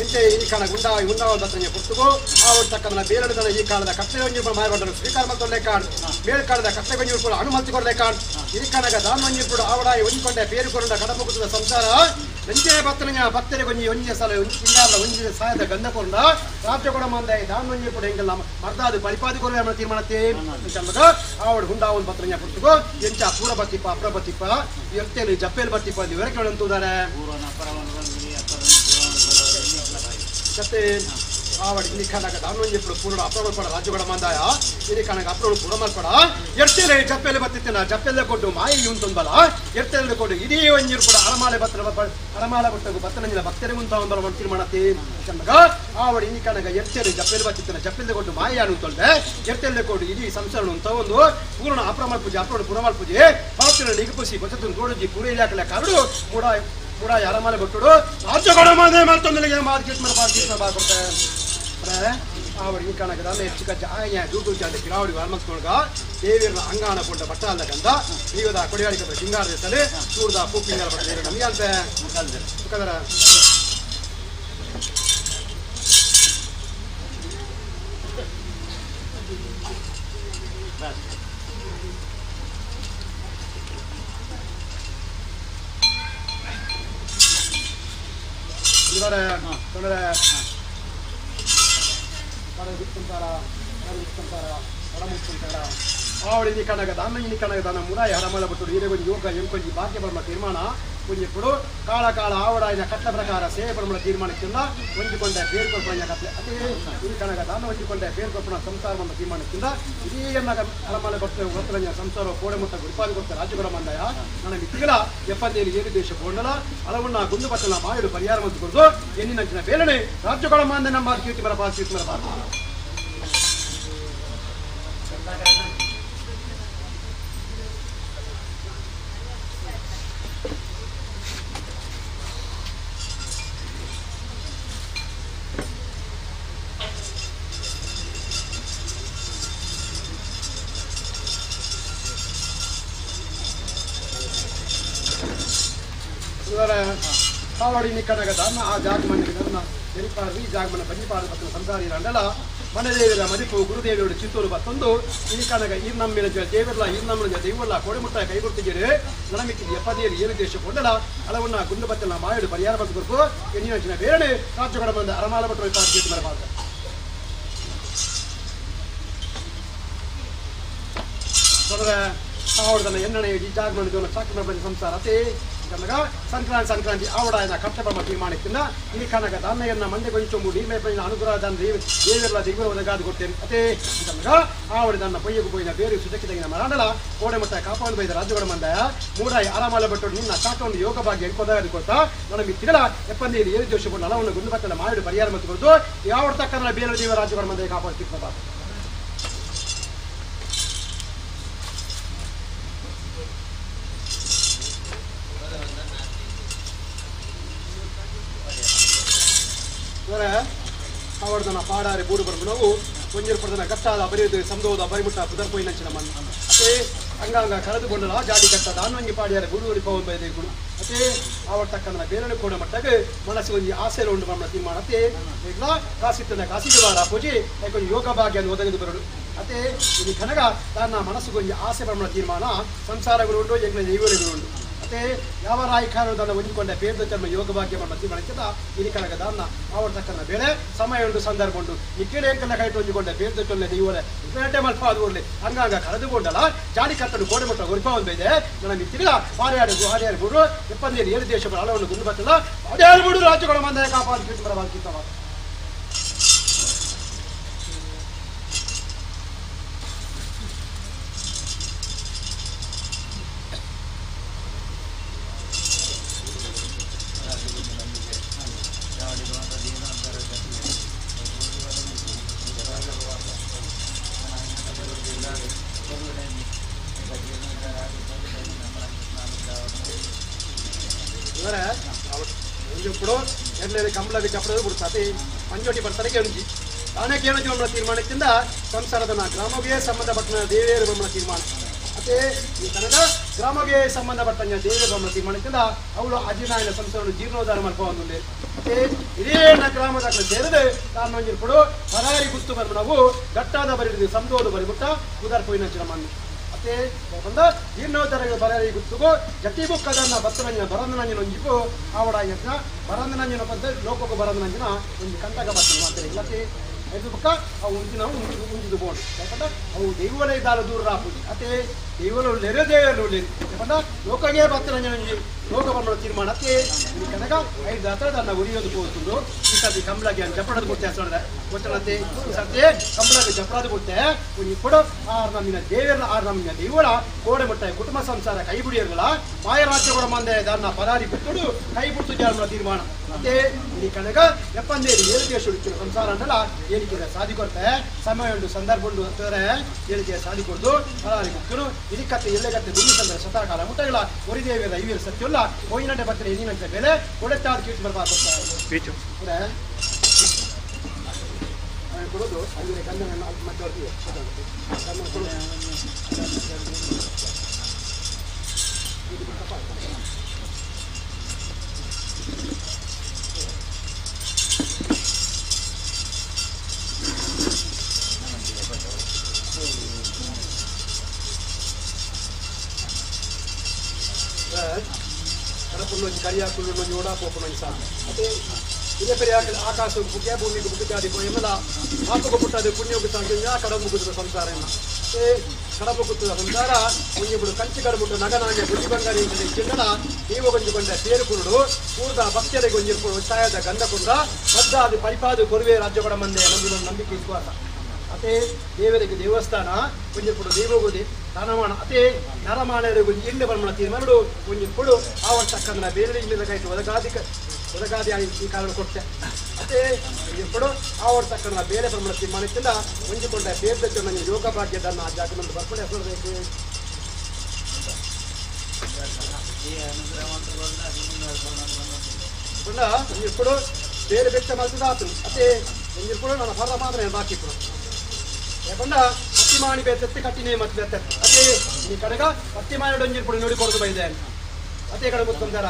ಇಂತೆ ಈ ಕಾಣ ಗುಂಡ ಗುಂಡ ಬತ್ತಂಜ ಪುಸ್ತಕೋ ಆವಡ್ ತಕ್ಕದನ ಬೇರಡದನ ಈ ಕಾಲದ ಕಟ್ಟೆ ಒಂಜಿ ಮಾಯಬಂಡರು ಸ್ವೀಕಾರ ಮಂತೊಂಡೆ ಕಾಣ್ ಮೇಲ್ಕಾಲದ ಕಟ್ಟೆ ಒಂಜಿ ಕೂಡ ಅನುಮತಿ ಕಾಣ್ ಈ ಕಣಗ ದಾನ್ ಒಂಜಿ ಕೂಡ ಆವಡಾಯಿ ಒಂಜಿಕೊಂಡೆ ಪೇರುಕೊಂಡ ಕಡಮುಗುತ್ತದ ಸಂಸಾರ ನಂಜೆ ಬತ್ತನಂಜ ಭಕ್ತರಿಗೆ ಒಂಜಿ ಒಂಜಿ ಸಲ ಒಂಜಿ ತಿಂಗಾಲ ಒಂಜಿ ಸಾಯದ ಗಂಧ ಕೊಂಡ ರಾಜ್ಯ ಕೊಡ ಮಂದೆ ದಾನ್ ಒಂಜಿ ಕೂಡ ಎಂಗಲ್ಲ ಮರ್ದಾದು ಪರಿಪಾದಿ ಕೊರವೆ ಅಮರ ತೀರ್ಮಾನತೆ ಚಂದಗ ಆವಡ್ ಗುಂಡ ಒಂದು ಬತ್ತನಂಜ ಪುಸ್ತಕೋ ಎಂಚ ಪೂರ ಬತ್ತಿಪ್ಪ ಅಪ್ರ ಬತ್ತಿಪ್ಪ ಎರ್ತೇಲಿ ಜಪ್ಪೇಲಿ ಬತ್ತಿಪ್ಪ ನೀವು ಹೊರಗೆ ಅಂತಿದ್ದಾರೆ. ಪೂರ್ವನ ಅಪರವನ್ನು ಬಂದು ಅಪರನ್ನು ಪೂರ್ವನ ಎಂಕ್ಲ ಬಾಯಿ. ಕತ್ತೆ ಆವಡಿ ಇಲ್ಲಿ ಕಣಗ ದಾನೊಂಜಿ ఇప్పుడు ಪೂರ್ಣ ಅಪ್ರಮಲ್ಪಡ ರಾಜ್ಯಗಳ ಮಂದಾಯ ಇಲ್ಲಿ ಕಣಗ ಅಪ್ರಮಲ್ ಪೂರ ಮಲ್ಪಡ ಎರ್ತೇಲೆ ಜಪ್ಪೆಲೆ ಬತ್ತಿತ್ತಿನ ಜಪ್ಪೆಲ್ಲ ಕೊಟ್ಟು ಮಾಯಿ ಉಂಟೊಂಬಲ ಎರ್ತೇಲೆ ಕೊಟ್ಟು ಇಡೀ ಒಂಜಿರು ಕೂಡ ಅರಮಾಲೆ ಬತ್ತರ ಅರಮಾಲೆ ಬಟ್ಟಗು ಬತ್ತನಂಜಿನ ಭಕ್ತರಿಗೆ ಉಂತ ಒಂಬಲ ತೀರ್ಮಾನತಿ ಚಂದಗ ಆವಡಿ ಇಲ್ಲಿ ಕಣಗ ಎರ್ತೇಲೆ ಜಪ್ಪೆಲೆ ಬತ್ತಿತ್ತಿನ ಜಪ್ಪೆಲ್ಲ ಕೊಟ್ಟು ಮಾಯಿ ಉಂಟೊಲ್ದೆ ಎರ್ತೇಲೆ ಕೊಟ್ಟು ಇಡೀ ಸಂಸಾರ ಉಂತ ಒಂದು ಪೂರ್ಣ ಅಪ್ರಮಲ್ ಪೂಜೆ ಅಪ್ರಮಲ್ ಪೂರ್ಣಮಲ್ ಪೂಜೆ ಪಾತ್ರ ನಿಗಪುಸಿ ಬಚತುನ್ ಗೋಡುಜಿ ಪೂರೆ ಇಲಾಖೆ ಕರಡು ಮೂಡ ಮೂಡ ಅರಮಾಲೆ ಬಟ್ಟುಡು ರಾಜ್ಯಗಳ ಮಾದೇ ಮಾತೊಂದಲಿಗೆ ಮಾತು ಕೀರ್ತಿ ಬಾರ್ ಕೀರ್ತಿ ಬಾರ್ ಕೊಡ್ತಾರೆ. ಆವಡಿ ಈ ಕಣಗ ದಾನ ಹೆಚ್ಚು ಕಚ್ಚ ಆಯ ದೂರು ಜಾಂಡೆ ಕಿರಾವಡಿ ವಾಲ್ಮಸ್ಕೊಳ್ಗ ದೇವಿಯರ ಅಂಗಾಣ ಪುಂಡ ಬಟ್ಟಾಲ್ದ ಗಂಧ ದೈವದ ಕೊಡಿಯಾಡಿ ಕದ ಸಿಂಗಾರ ದೇಶದಲ್ಲಿ ಸೂರ್ದ ಪೂಪಿಂಗಾರ ಬಟ್ಟ ನಮಗೆ ಅಂತ ಮುಖಾಲ್ದರ್. ಮುಖದರ ಬಸ್. ಇದಾರೆ ತೊಂದರೆ ಗುತ್ತಂತಾರ ಗುತ್ತಂತಾರ ಒಡಮುತ್ತಂತಾರ ಆವಡಿ ಈ ಕಣಗ ದಾನ ಈ ಕಣಗ ದಾನ ಮುರಾಯಿ ಹರಮಲ ಬಿಟ್ಟು ಹಿರೇಗೊಂಜಿ ಯೋಗ ಎಂಕೊಂಜಿ ಭಾಗ್ಯ ಬರ್ಮ ತೀರ್ಮಾನ. ಒಂಜಿಪ್ಪುಡು ಕಾಳ ಕಾಳ ಆವಡಾಯಿನ ಕಟ್ಲ ಪ್ರಕಾರ ಸೇವೆ ಪರಮಳ ತೀರ್ಮಾನಕ್ಕಿಂತ ಒಂಜಿಕೊಂಡ ಬೇರು ಕೊಪ್ಪಣ ಕತ್ಲೆ ಅದೇ ಈ ಕನಕ ದಾನ ಒಂಜಿಕೊಂಡ ಬೇರು ಕೊಪ್ಪಣ ಸಂಸಾರ ತೀರ್ಮಾನಕ್ಕಿಂತ ಇಡೀ ಅರಮನೆ ಕೊಡ್ತೇವೆ ಗೊತ್ತಲಂಜ ಸಂಸಾರ ಕೋಡೆ ಮುಟ್ಟ ಗುರುಪಾದಿ ಕೊಡ್ತ ರಾಜ್ಯಗಳ ಮಂಡಯ ನನ್ನ ಮಿತಿಗಳ 77 ಏಳು ದೇಶ ಬೋಂಡಲ ಅಳವನ್ನ ಗುಂಡು ಬತ್ತಲ ಮಾಯಡು ಪರಿಹಾರ ಮತ್ತು ಕೊಡುದು ಎನ್ನಿನಂಚಿನ ಬೇಲನೆ ರಾಜ್ಯಗಳ ಮಾಂದ ನಮ್ಮ ಕೀರ್ತಿ ಮರ ಕೀರ್ತಿ ಮರ ಕಾವಡಿ ನಿಕ್ಕನಾಗ ದಾನ ಆ ಜಾಗಮನೆ ನನ್ನ ಎರಿಪಾರು ಈ ಜಾಗಮನ ಬನ್ನಿಪಾಡು ಬತ್ತನ ಸಂಸಾರಿ ರಂಡಲ ಮನದೇವಿರ ಮದಿಪು ಗುರುದೇವಿಯೋಡು ಚಿತ್ತೂರು ಬತ್ತೊಂದು ಈ ಕನಗ ಈ ನಮ್ಮಿನ ದೇವರ್ಲ ಈ ನಮ್ಮಿನ ದೈವಲ್ಲ ಕೋಡೆಮುಟ್ಟ ಕೈ ಕೊಡ್ತಿದ್ದೀರಿ ನನಮಿಕ್ಕಿ 77 ಏಳು ದೇಶ ಕೊಂಡಲ ಅಳವನ್ನ ಗುಂಡು ಬತ್ತಲ ಮಾಯಡು ಪರಿಹಾರ ಬಂದು ಕೊಡ್ಕು ಎಣ್ಣಿನ ಬೇರೆ ರಾಜ್ಯಗಳ ಬಂದ ಅರಮಾಲ ಭಟ್ರು ಪಾತ್ರ ಆವಡದನ್ನ ಎನ್ನಣೆ ಈ ಜಾಗಮನ ಚಾಕಿ ಸಂಸಾರ ಅತೇ ಕನಗ ಸಂಕ್ರಾಂತಿ ಸಂಕ್ರಾಂತಿ ಆವಡಾಯನ ಕರ್ತವ್ಯ ತೀರ್ಮಾನಕ್ಕಿಂತ ಈ ಕನಕ ದಾನಯನ್ನ ಮಂಡೆ ಕೊಂಚೊಂಬು ನೀಮೆ ಪೈನ ಅನುಗ್ರಹ ದಾನ ದೇವರ್ಲ ದಿಗ್ವ ಒದಗಾದು ಕೊಡ್ತೇನೆ ಅತೇ ಕನಗ ಆವಡ ದಾನ ಪೊಯ್ಯಗು ಪೊಯ್ಯಿನ ಬೇರೆ ಸುಜಕ್ಕಿದಗಿನ ಮರಾಂಡಲ ಕೋಡೆ ಮಟ್ಟ ಕಾಪಾಡು ಬೈದ ರಾಜ್ಯಗಳ ಮಂದಾಯ ಮೂಡಾಯಿ ಆರಾಮಾಲ ಭಟ್ಟು ನಿನ್ನ ಚಾಕವನ್ನು ಯೋಗ ಭಾಗ್ಯ ಕೊದಾಗದು ಕೊಡ್ತಾ ನನ್ನ ಮಿತ್ತಿಗಳ 77 ಏಳು ದೇಶ ನಲವನ್ನು ಗುಂಡು ಬತ್ತಲ ಮಾಯಡು ಪರಿಹಾರ ಮತ್ತು ಕೊಡ್ತು ಯಾವ ತಕ್ಕನ ಬೇರೆ ದೇವ ರಾಜ್ಯಗಳ ಮಂದಾಯ ಕಾಪಾಡ್ತಿರ್ತಾರೆ. ಅವರ್ದನ ಪಾಡಾರೆ ಬೂಡು ಬರ್ಬುನವು ಒಂಜಿರು ಪಡೆದನ ಗಟ್ಟಾದ ಬರೆಯುವುದು ಸಂದೋದ ಬರಿಮುಟ್ಟ ಪುದರ್ಪೋಯಿನಂಚಿನ ಮಣ್ಣು ಅದೇ ಅಂಗಾಂಗ ಕರೆದುಕೊಂಡಲ ಜಾಡಿ ಕಟ್ಟ ದಾನವಂಗಿ ಪಾಡಿಯಾರೆ ಬೂಡು ಪವನ್ ಬೈದೇಗುಡು ಅದೇ ಆವರ್ ತಕ್ಕಂದನ ಬೇರನೆ ಕೂಡ ಮಟ್ಟಗೆ ಮನಸ್ಸು ಒಂಜಿ ಆಸೆ ಉಂಡು ನಮ್ಮ ತೀರ್ಮಾನ ಅದೇ ಈಗಲ ಕಾಸಿತ್ತನ ಕಾಸಿಗೆ ಬಾರ ಪೂಜೆ ಯಾಕೊಂದು ಯೋಗ ಭಾಗ್ಯ ಒದಗಿದು ಬರಡು ಅದೇ ಇಲ್ಲಿ ಕನಗ ತನ್ನ ಮನಸ್ಸುಗೊಂಜಿ ಆಸೆ ಬರಮಣ ತೀರ್ಮಾನ ಸಂಸಾರಗಳು ಉಂಟು ಯಜ್ಞ ದೈವಗಳು ಉಂಟು ಅದೇ ಯಾವ ರಾಯಕಾರು ದಾನ ಹೊಂದಿಕೊಂಡ ಬೇರ್ದ ಚರ್ಮ ಯೋಗ ಭಾಗ್ಯ ತೀರ್ಮಾನಿಸಿದ ಇಲ್ಲಿ ಕನಗ ದಾನ ಆವರ್ ತಕ್ಕನ ಬೇರೆ ಸಮಯ ಉಂಟು ಸಂದರ್ಭ ಉಂಟು ನಿಕ್ಕಿಡೆ ಎಂಕಲ್ಲ ಕೈಟು ಹೊಂದಿಕೊಂಡ ಬೇರ್ದ ಚೊಲ್ಲೆ ದೈವಲೆ ಬೇಟೆ ಮಲ್ಪ ಅದು ಉರ್ಲಿ ಹಂಗಾಗ ಕರೆದುಕೊಂಡಲ್ಲ ಜಾಡಿ ಕಟ್ಟಡು ಕೋಡೆ ಮಟ್ಟ ಗುರುಪ ಒಂದು ಇದೆ ನನ್ನ ಮಿತ್ತಿಲ್ಲ ಹಾರ್ಯಾಡು ಹಾರ್ಯಾರು ಬಿಡು 77 ಏಳು ದೇಶಗಳ ಹಳವನ್ನು ಗುಂಡು ಬತ್ತಲ್ಲ ಅದೇ ಬಿಡು ರಾಜ್ಯಗಳ ಮಂದಾಯ ಕಾಪಾಡಿ ಬರಬಾರ್ಕಿತ್ತವ. ఇప్పుడు ఎట్లేదు కంబళకి చెప్పలేదు ఇప్పుడు సతి పంచోటి పడతానే కేంచి ತಾನೇ ಕೇಳೋದು ನಮ್ಮ ತೀರ್ಮಾನಕ್ಕಿಂತ ಸಂಸಾರದ ಗ್ರಾಮಕ್ಕೆ ಸಂಬಂಧಪಟ್ಟ ದೇವೇರು ಬೊಮ್ಮನ ತೀರ್ಮಾನ ಅದೇ ಈ ಕನಕ ಗ್ರಾಮಕ್ಕೆ ಸಂಬಂಧಪಟ್ಟ ದೇವೇರು ಬೊಮ್ಮನ ತೀರ್ಮಾನಕ್ಕಿಂತ ಅವಳು ಅಜಿನಾಯನ ಸಂಸಾರವನ್ನು ಜೀರ್ಣೋದ್ಧಾರ ಮಾಡ್ಕೊಂಡು ಅದೇ ಇದೇ ಗ್ರಾಮದ ಸೇರಿದೆ ತಾನು ಒಂಜಿರ್ಪಡು ಪರಾರಿ ಗುತ್ತು ಬರ್ಮಣವು ಗಟ್ಟಾದ ಬರಿದು ಸಂದೋದು ಬರಿಬಿಟ್ಟ ಉದಾರ್ ಪೋಯಿನ ಮಣ್ಣು ಅತ್ತೆ ಬಂದ ಜೀರ್ಣೋದ್ಧಾರ ಪರಾರಿ ಗುತ್ತುಗೋ ಜಟ್ಟಿ ಬುಕ್ಕದನ್ನ ಬತ್ತನಂಜಿನ ಬರಂದನಂಜಿನ ಒಂಜಿಪು ಆವಡ ಯಜ್ಞ ಬರಂದನಂಜಿನ ಪದ್ದ ಲೋಕಕ್ಕೂ ಬರಂದನಂಜಿನ ಒಂದು ಕಂಟಕ ಬರ್ತನ ಮಾಡ್ತಾರೆ ಇಲ್ಲತ್ತೆ ಐದು ಪಕ್ಕ ಅವು ಉಂಜಿನ ಉಂಜಿದು ಬೋಣು ಯಾಕಂದ್ರೆ ಅವು ದೈವಲೇ ದಾರ ದೂರ ರಾಪುಜಿ ಅತ್ತೆ ದೈವಲು ಲೆರೆ ದೇವರು ಯಾಕಂದ್ರೆ ಲೋಕಗೆ ಬತ್ತನಂಜಿ ಲೋಕ ಬಂದ ತೀರ್ಮಾನ ಅತ್ತೆ ಈ ಕನಕ ಐದು ಹತ್ರ ತನ್ನ ಉರಿಯೋದು ಹೋಗ್ತುಂಡು ಈ ಸರ್ತಿ ಕಂಬಳಗೆ ಜಪಡದ ಕೊಟ್ಟೆ ಹಸೋಡ್ರೆ ಗೊತ್ತಲತ್ತೆ ಈ ಸರ್ತಿ ಕಂಬಳಗೆ ಜಪಡದ ಕೊಟ್ಟೆ ಒಂದು ಕೊಡು ಆರು ನಮ್ಮಿನ ದೇವರ ಆರು ನಮ್ಮಿನ ದೈವಳ ಕೋಡೆ ಮಟ್ಟ ಕುಟುಂಬ ಸಂಸಾರ ಕೈ ಬಿಡಿಯಲ್ಲ ಮಾಯರಾಜ್ಯ ಕೂಡ ಮಂದೆ ದಾನ್ನ ಪರಾರಿ ಬಿಟ್ಟುಡು ಕೈ ಬಿಡ್ತು ಜಾರ ತೀರ್ಮಾನ ಅತ್ತೆ ಈ ಕನಕ 77 ಏಳು ದೇಶ ಸಂಸಾರ ಅನ್ನಲ್ಲ ಏಳಿಕೆ ಸಾಧಿ ಕೊಡ್ತೆ ಸಮಯ ಉಂಟು ಸಂದರ್ಭ ಉಂಟು ಅಂತಾರೆ ಏಳಿಕೆ ಸಾಧಿ ಕೊಡ್ದು ಪರಾರಿ ಮುಖ್ಯನು ಇದಕ್ಕತ್ತೆ ಎಲ್ಲೆಗತ್ತೆ ದುಂಡು ಸಂದ್ರ ಶತಕಾಲ ಮುಟ್ಟಗಳ ಒರಿದೇವಿಯರ ಐವಿಯರ ಸತ್ಯಲ್ಲ ಹೋಯಿನಂಟೆ ಬರ್ತಾರೆ ಎಣ್ಣಿನಂತೆ ಬೆಲೆ ಕೊಡೆತ್ತಾದ ಕೀರ್ತಿ ಬರಬಾರ್ದು ಕೊಡೋದು ಅಲ್ಲಿ ಕನ್ನಡ ಮತ್ತೆ ಕನ್ನಡ ಕೊಡೋದು ಕಡಪುಲ್ಲೊಂಜಿ ಕರಿಯಾಕುಲ್ಲೊಂಜಿ ಓಡಾಪೋಪುನೊಂಜಿ ಸಾಕು ಅದೇ ಇದೇ ಪೆರಿಯ ಆಕಾಶಕ್ಕೆ ಪುಟ್ಯ ಭೂಮಿಗೆ ಪುಟ್ಟಾದಿ ಎನ್ನಲ ಆಪಗ ಪುಟ್ಟದು ಪುಣ್ಯೋಗ ಸಾಂಗ್ಯ ಕಡ ಮುಗಿದ ಸಂಸಾರ ಎನ್ನ ಅತೆ ಕಡಬ ಗುತ್ತದ ಸಂಸಾರ ಒಂಜಿಬುಡು ಕಂಚಿ ಕಡಬುಟ್ಟು ನಗನಾಂಜ ಬುದ್ಧಿ ಬಂಗಾರಿ ಚಿನ್ನಡ ದೀವ ಗೊಂಜಿಕೊಂಡ ತೇರು ಕುರುಡು ಕೂರ್ದ ಭಕ್ತರಿಗೆ ಒಂಜಿರ್ಪುಡು ಒತ್ತಾಯದ ಗಂಧ ಕುಂದ್ರ ಮದ್ದಾದಿ ಪರಿಪಾದು ಕೊರುವೆ ರಾಜ್ಯಗಳ ಮಂದೆ ನಂಬಿದ ನಂಬಿಕೆ ವಿಶ್ವಾಸ ಅತೆ ದೇವರಿಗೆ ದೇವಸ್ಥಾನ ಒಂಜಿರ್ಪುಡು ದೇವಗುದಿ ದಾನಮಾನ ಅತೆ ನರಮಾನರಿಗೆ ಒಂಜಿ ಇಂಡ ಬರ್ಮಣ ತೀರ್ಮಾನಡು ಒಂಜಿರ್ಪುಡು ಆವರ್ ತಕ್ಕಂದ್ರ ಬೇರೆ ಇಲ್ಲದ ಕೈಟು ಒದಗಾದಿ ಒದಗಾದಿ ಈ ಕಾರಣ ಕೊಟ್ಟೆ ಅತೆ ಒಂಜಿರ್ಪುಡು ಆವರ್ ತಕ್ಕಂದ್ರ ಬೇರೆ ಬರ್ಮಣ ತೀರ್ಮಾನ ಇತ್ತಿಲ್ಲ ಒಂಜಿಕೊಂಡ ಬೇರೆ ನನ್ನ ಯೋಗ ಭಾಗ್ಯದನ್ನ ಆ ಜಾಗ ಬಂದು ಬರ್ಕೊಂಡು ಹೆಸರು ಒಂಜಿರ್ಪುಡು ಬೇರೆ ಬೆಟ್ಟ ಮಲ್ತದ ಆತನು ಅತೆ ಒಂಜಿರ್ಪುಡು ನನ್ನ ಹೊರ ಮಾತ್ರ ಬಾಕಿ ಇಪ್ಪುಡು ಯಾಕಂದ ಪತ್ತಿಮಾಣಿ ಬೇತತ್ತೆ ಕಟ್ಟಿನೇ ಮತ್ತೆ ಬೇತ ಅದೇ ಈ ಕಡೆಗ ಪತ್ತಿಮಾಣಿ ಡೊಂಜಿರ್ಪುಡು ನೋಡಿ ಕೊಡದು ಬೈದೆ ಅದೇ ಕಡೆ ಮುತ್ತಂದಾರ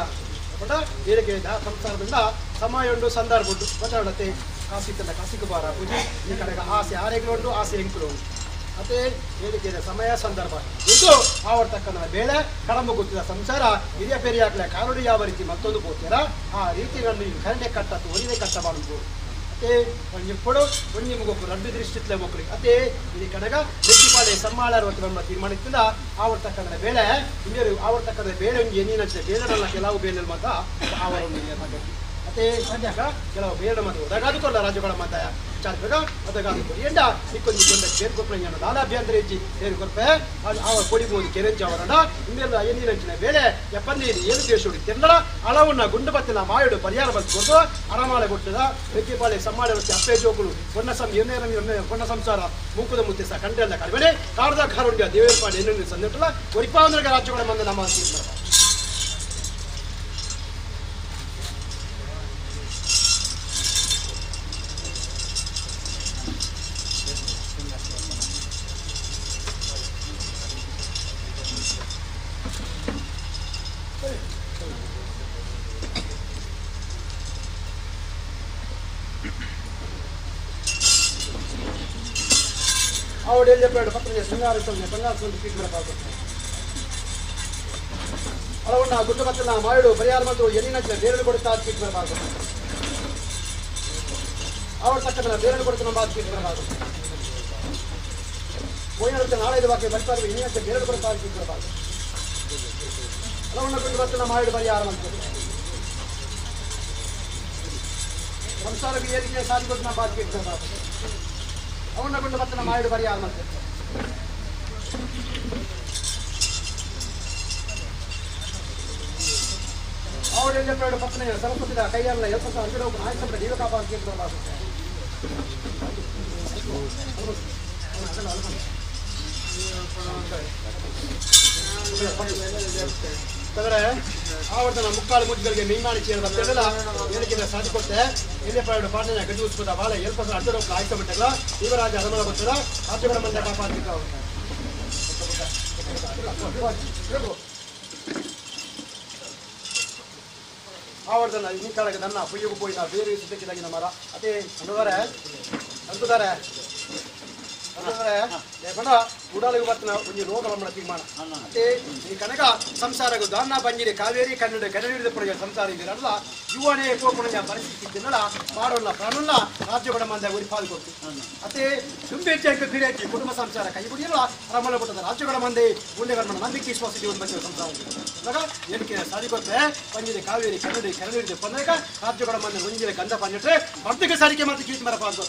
ಯಾಕಂದ ಏಳಿಗೆ ಸಂಸಾರದಿಂದ ಸಮಯ ಉಂಡು ಸಂದರ್ಭ ಉಂಟು ಗೊತ್ತಾಡತ್ತೆ ಕಾಸಿತ್ತಲ್ಲ ಕಾಸಿಗೆ ಬಾರ ಪೂಜೆ ಈ ಕಡೆಗ ಆಸೆ ಆರೆಗಳು ಆಸೆ ಎಂಕುಲು ಉಂಟು ಅದೇ ಹೇಳಿಕೆ ಸಮಯ ಸಂದರ್ಭ ಇದು ಆವರ್ತಕ್ಕಂಥ ಬೇಳೆ ಕಡಂಬ ಗೊತ್ತಿದ ಸಂಸಾರ ಹಿರಿಯ ಪೆರಿಯಾಗ್ಲೆ ಕಾರುಡಿ ಯಾವ ರೀತಿ ಮತ್ತೊಂದು ಹೋಗ್ತೀರಾ ಆ ರೀತಿ ನನ್ನ ಕರಂಡೆ ಕಟ್ಟತ್ತು ಒರಿದೆ ಕಟ್ಟಬಾರದು ಅತೆ ಒಂಜಿಪ್ಪಡು ಒಂಜಿ ಮುಗೊಪ್ಪು ರಡ್ಡು ದೃಷ್ಟಿತ್ಲೆ ಮಕ್ಕಳಿಗೆ ಅತೆ ಇಲ್ಲಿ ಕಡೆಗ ಬೆಟ್ಟಿಪಾಳೆ ಸಮ್ಮಾಳರು ಅಂತ ನಮ್ಮ ತೀರ್ಮಾನಿತ್ತಿಲ್ಲ ಆವರ್ತಕ್ಕಂಥ ಬೇಳೆ ಇನ್ನೇರು ಆವರ್ತಕ್ಕಂಥ ಬೇಳೆ ಒಂಜಿ ಎಣ್ಣೆ ಹಚ್ಚಿದೆ ಬೇಳೆನಲ್ಲ ಕೆಲವು ಬೇಳೆ ಮಾತ್ರ ಆವರನ್ನು ಅತೆ ಕೆಲವು ಬೇರೆ ಮಾತು ಒದಗಾದುಕೊಲ್ಲ ರಾಜ್ಯಗಳ ಮಾತಾಯ ಚಾರ್ಬೇಗ ಒದಗಾದು ಎಂಡ ಇಕ್ಕೊಂದು ಕೊಂಡ ಬೇರು ಕೊಪ್ಪಳ ದಾದಾಭ್ಯಂತರ ಹೆಜ್ಜಿ ಬೇರು ಕೊರ್ಪೆ ಆವ ಕೊಡಿಬೋದು ಕೆರೆಂಚ ಅವರಣ ಇನ್ನೆಲ್ಲ ಎಣ್ಣೆ ಬೇಳೆ ಎಪ್ಪಂದೇನು ಏಳು ದೇಶೋಡಿ ತೆನ್ನಡ ಅಳವನ್ನ ಗುಂಡು ಬತ್ತಿನ ಮಾಯಡು ಪರಿಹಾರ ಬಂದು ಅರಮಾಳೆ ಕೊಟ್ಟದ ಬೆಕ್ಕಿಪಾಳೆ ಸಮ್ಮಾಳೆ ರೊಟ್ಟಿ ಅಪ್ಪೆ ಜೋಕುಲು ಹೊನ್ನ ಸಂ ಎಣ್ಣೆ ಹೊನ್ನ ಸಂಸಾರ ಮೂಕುದ ಮುತ್ತೆ ಸಹ ಕಂಡೆಲ್ಲ ಕಡಿಮೆ ಕಾರದ ಕಾರುಂಡ್ಯ ದೇವೇರ್ಪಾಡೆ ಎಣ್ಣೆ ಸಂದಿಟ್ಟಲ್ಲ ಒರಿಪಾಂದ್ರಗ ರಾಜ್ಯಗಳ ಮಂದ ನಮ್ಮ ತೀರ್ಮಾನ ఆవిడ ఏం చెప్పాడు పక్కన శృంగారం బంగారు ట్రీట్మెంట్ కాదు అలా ఉన్న గుండు పక్కన మాయుడు పరిహార మంత్రుడు ఎన్ని నచ్చిన వేరులు కొడుతా ట్రీట్మెంట్ బాగు ఆవిడ పక్కన వేరులు కొడుతున్న బాధ ట్రీట్మెంట్ బాగు పోయిన నాలుగైదు వాక్య బలిపారు ఎన్ని నచ్చిన వేరులు కొడుతా ట్రీట్మెంట్ బాగు అలా ఉన్న గుండు పక్కన మాయుడు పరిహార మంత్రుడు సంసారకు ఏదికే సాధి కొడుతున్న బాధ ట్రీట్మెంట్ బాగు ಅವನ ಗುಂಡು ಬತ್ತನ ಮಾಯುಡು ಪರಿಹಾರ ಮಾಡ್ತಾರೆ ಅವಳು ಏನ್ చెప్పాడు ಪಕ್ಕನೆ ಸರಸ್ವತಿದ ಕೈಯಲ್ಲ ಎಲ್ಪ ಅಂಗಡಿ ಹೋಗಿ ನಾಯಿ ಸಂಬಳ ಜೀವ ಕಾಪಾಡ್ಕೊಂಡು ತಗರೆ ಆವರ್ತನ ಮುಕ್ಕಾಲು ಮುಜ್ಗಳಿಗೆ ಮೀಮಾಣಿ ಚೇರ ಬರ್ತೇವಲ್ಲ ಏನಕ್ಕಿಂತ ಸಾಧಿ ಕೊಟ್ಟೆ ಎಲ್ಲಿ ಪಾಂಡ್ಯನ ಗಜ ಉಸ್ಪದ ಬಾಳೆ ಎಲ್ಪ ಅಡ್ಡ ಆಯ್ತ ಬಿಟ್ಟಲ್ಲ ಯುವರಾಜ ಅರಮನ ಗೊತ್ತದ ರಾಜ್ಯಗಳ ಮಂದ ಕಾಪಾಡ್ತಿದ್ದ ಆವರ್ತನ ಈ ಕಾಲಕ್ಕೆ ನನ್ನ ಪುಯ್ಯಗೂ ಪೋಯಿನ ಬೇರೆ ಸುದ್ದಕ್ಕಿದಾಗಿನ ಮರ ಅದೇ ಅನ್ನುವರೆ ಅಂತಾರೆ ಉಡಾಲಿಗೆ ಬರ್ತಾನ ಒಂಜಿ ರೋಗ ಬಮ್ಮಳ ತೀರ್ಮಾನ ಅದೇ ಈ ಕನಕ ಸಂಸಾರಗು ದಾನ ಬಂಜಿರಿ ಕಾವೇರಿ ಕನ್ನಡ ಕನ್ನಡ ಪುರ ಸಂಸಾರ ಇದ್ದೀರಲ್ಲ ಯುವನೇ ಕೋಪುಣ ಪರಿಸ್ಥಿತಿ ತಿನ್ನಲ ಮಾಡೋಲ್ಲ ಪ್ರಾಣಲ್ಲ ರಾಜ್ಯ ಬಡ ಮಂದ ಉರಿಪಾದು ಕೊಡ್ತು ಅದೇ ತುಂಬೆಚ್ಚ ಪಿರಿಯಾಕಿ ಕುಟುಂಬ ಸಂಸಾರ ಕೈ ಬಿಡಿಯಲ್ಲ ರಮಣ ಬಿಟ್ಟದ ರಾಜ್ಯಗಳ ಮಂದಿ ಗುಂಡೆಗಳ ನಂಬಿಕೆ ವಿಶ್ವಾಸ ಜೀವನ ಬಂದ ಸಂಸಾರ ಇವಾಗ ಏನಕ್ಕೆ ಸಾದಿ ಕೊಟ್ಟೆ ಬಂಜಿರಿ ಕಾವೇರಿ ಕನ್ನಡ ಕನ್ನಡ ಪಂದಕ ರಾಜ್ಯಗಳ ಮಂದಿ ಒಂಜಿರೆ ಗಂಧ ಪಂಜಿಟ್ರೆ ಮರ್ದಿಗೆ ಸಾರಿಗೆ ಮತ್ತೆ ಕೀರ್ತಿ ಮರಪ್ಪ ಅಂತ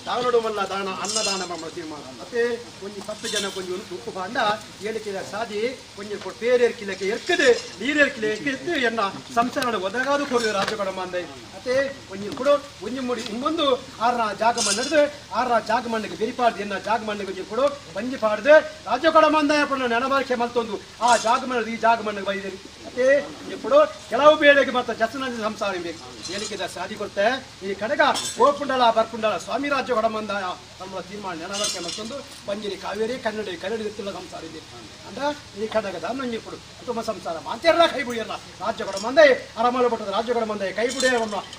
ದಾನಡು ಮಲ್ಲ ದಾನ ಅನ್ನದಾನ ಮಾಡ ತೀರ್ಮಾನ ಮತ್ತೆ ಒಂಜಿ 10 ಜನ ಕೊಂಜಿ ಒಂದು ಉಪ್ಪು ಬಾಂಡ ಏಳಿಕೆದ ಸಾದಿ ಒಂಜಿ ಪೇರೇರ್ಕಿಲಕ್ಕೆ ಎರ್ಕದೆ ನೀರೇರ್ಕಿಲೆ ಎರ್ಕಿದ್ದು ಎನ್ನ ಸಂಸಾರ ಒದಗಾದು ಕೊಡುವ ರಾಜ್ಯಗಳ ಮಂದೆ ಮತ್ತೆ ಒಂಜಿ ಕೊಡು ಒಂಜಿ ಮುಡಿ ಇನ್ನೊಂದು ಆರ್ನ ಜಾಗ ಮಣ್ಣದು ಆರ್ನ ಜಾಗ ಮಣ್ಣಿಗೆ ಬೆರಿಪಾಡ್ದು ಎನ್ನ ಜಾಗ ಮಣ್ಣಿಗೆ ಒಂಜಿ ಕೊಡು ಬಂಜಿ ಪಾಡ್ದು ರಾಜ್ಯಗಳ ಮಂದಾಯ ಪಡ ನೆನಬಾರಿಕೆ ಮಲ್ತೊಂದು ಆ ಜಾಗ ಮಣ್ಣದು ಈ ಜಾಗ ಮಣ್ಣಿಗೆ ಬೈದಿರಿ ಮತ್ತೆ ఇప్పుడు ಕೆಲವು ಬೇಳೆಗೆ ಮತ್ತೆ ಜಸನ ಸಂಸಾರ ಬೇಕು ಏಳಿಕೆದ ಸಾದಿ ಕೊಡ್ತೆ ಈ ಕಡೆಗ ಗೋಪುಂಡಲ ಬರ್ಪುಂಡಲ ಸ್ವಾಮಿ ರಾಜ್ಯ ಹೊಡಮಂದಾಯ ನಮ್ಮ ತೀರ್ಮಾನ ನೆನವರ್ಕೆ ಮತ್ತೊಂದು ಬಂಜಿರಿ ಕಾವೇರಿ ಕನ್ನಡ ಕನ್ನಡ ಗೊತ್ತಿಲ್ಲ ಸಂಸಾರ ಇದೆ ಅಂದ್ರೆ ಈ ಕಡೆಗದ ನಂಜಿಪುಡು ಕುಟುಂಬ ಸಂಸಾರ ಮಾಂತಿರಲ್ಲ ಕೈ ಬಿಡಿಯಲ್ಲ ರಾಜ್ಯ ಕೊಡಮಂದೆ ಅರಮಲ ಬಿಟ್ಟದ ರಾಜ್ಯ ಕೊಡಮಂದೆ ಕೈ ಬಿಡಿಯ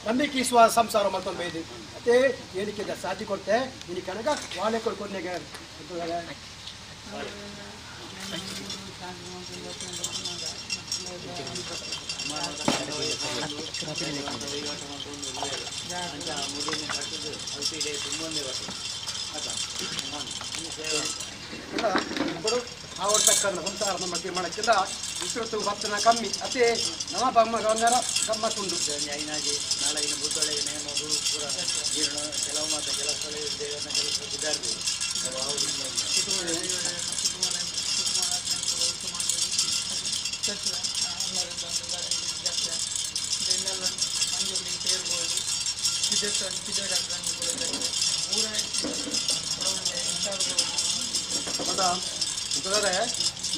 ನಂಬಿಕೆ ವಿಶ್ವಾಸ ಸಂಸಾರ ಮತ್ತೊಂದು ಬೈದಿ ಮತ್ತೆ ಏಳಿಕೆದ ಸಾದಿ ಕೊಡ್ತೆ ಈ ಕಡೆಗ ವಾಲೆ ಕೊಡ್ಕೊನೆಗೆ ಸಂಸಾರ ನಮ್ಮ ತೀರ್ಮಾನಕ್ಕಿಂತ ಇಷ್ಟೊತ್ತು ಭಕ್ತನ ಕಮ್ಮಿ ಅದೇ ನಮ್ಮ ಬಮ್ಮ ಗಂಗಾರ ಗಮ್ಮತ್ತುಂಡು ಐನಾಜಿ ನಾಳೆ ಇನ್ನು ಬುದ್ಧೊಳೆ ನೇಮ ಗುರು ಪೂರ ಜೀರ್ಣ ಕೆಲವು ಮಾತ್ರ ಕೆಲಸ ದೇವರನ್ನ ಕೆಲಸ ಬಿದ್ದಾರ್ದು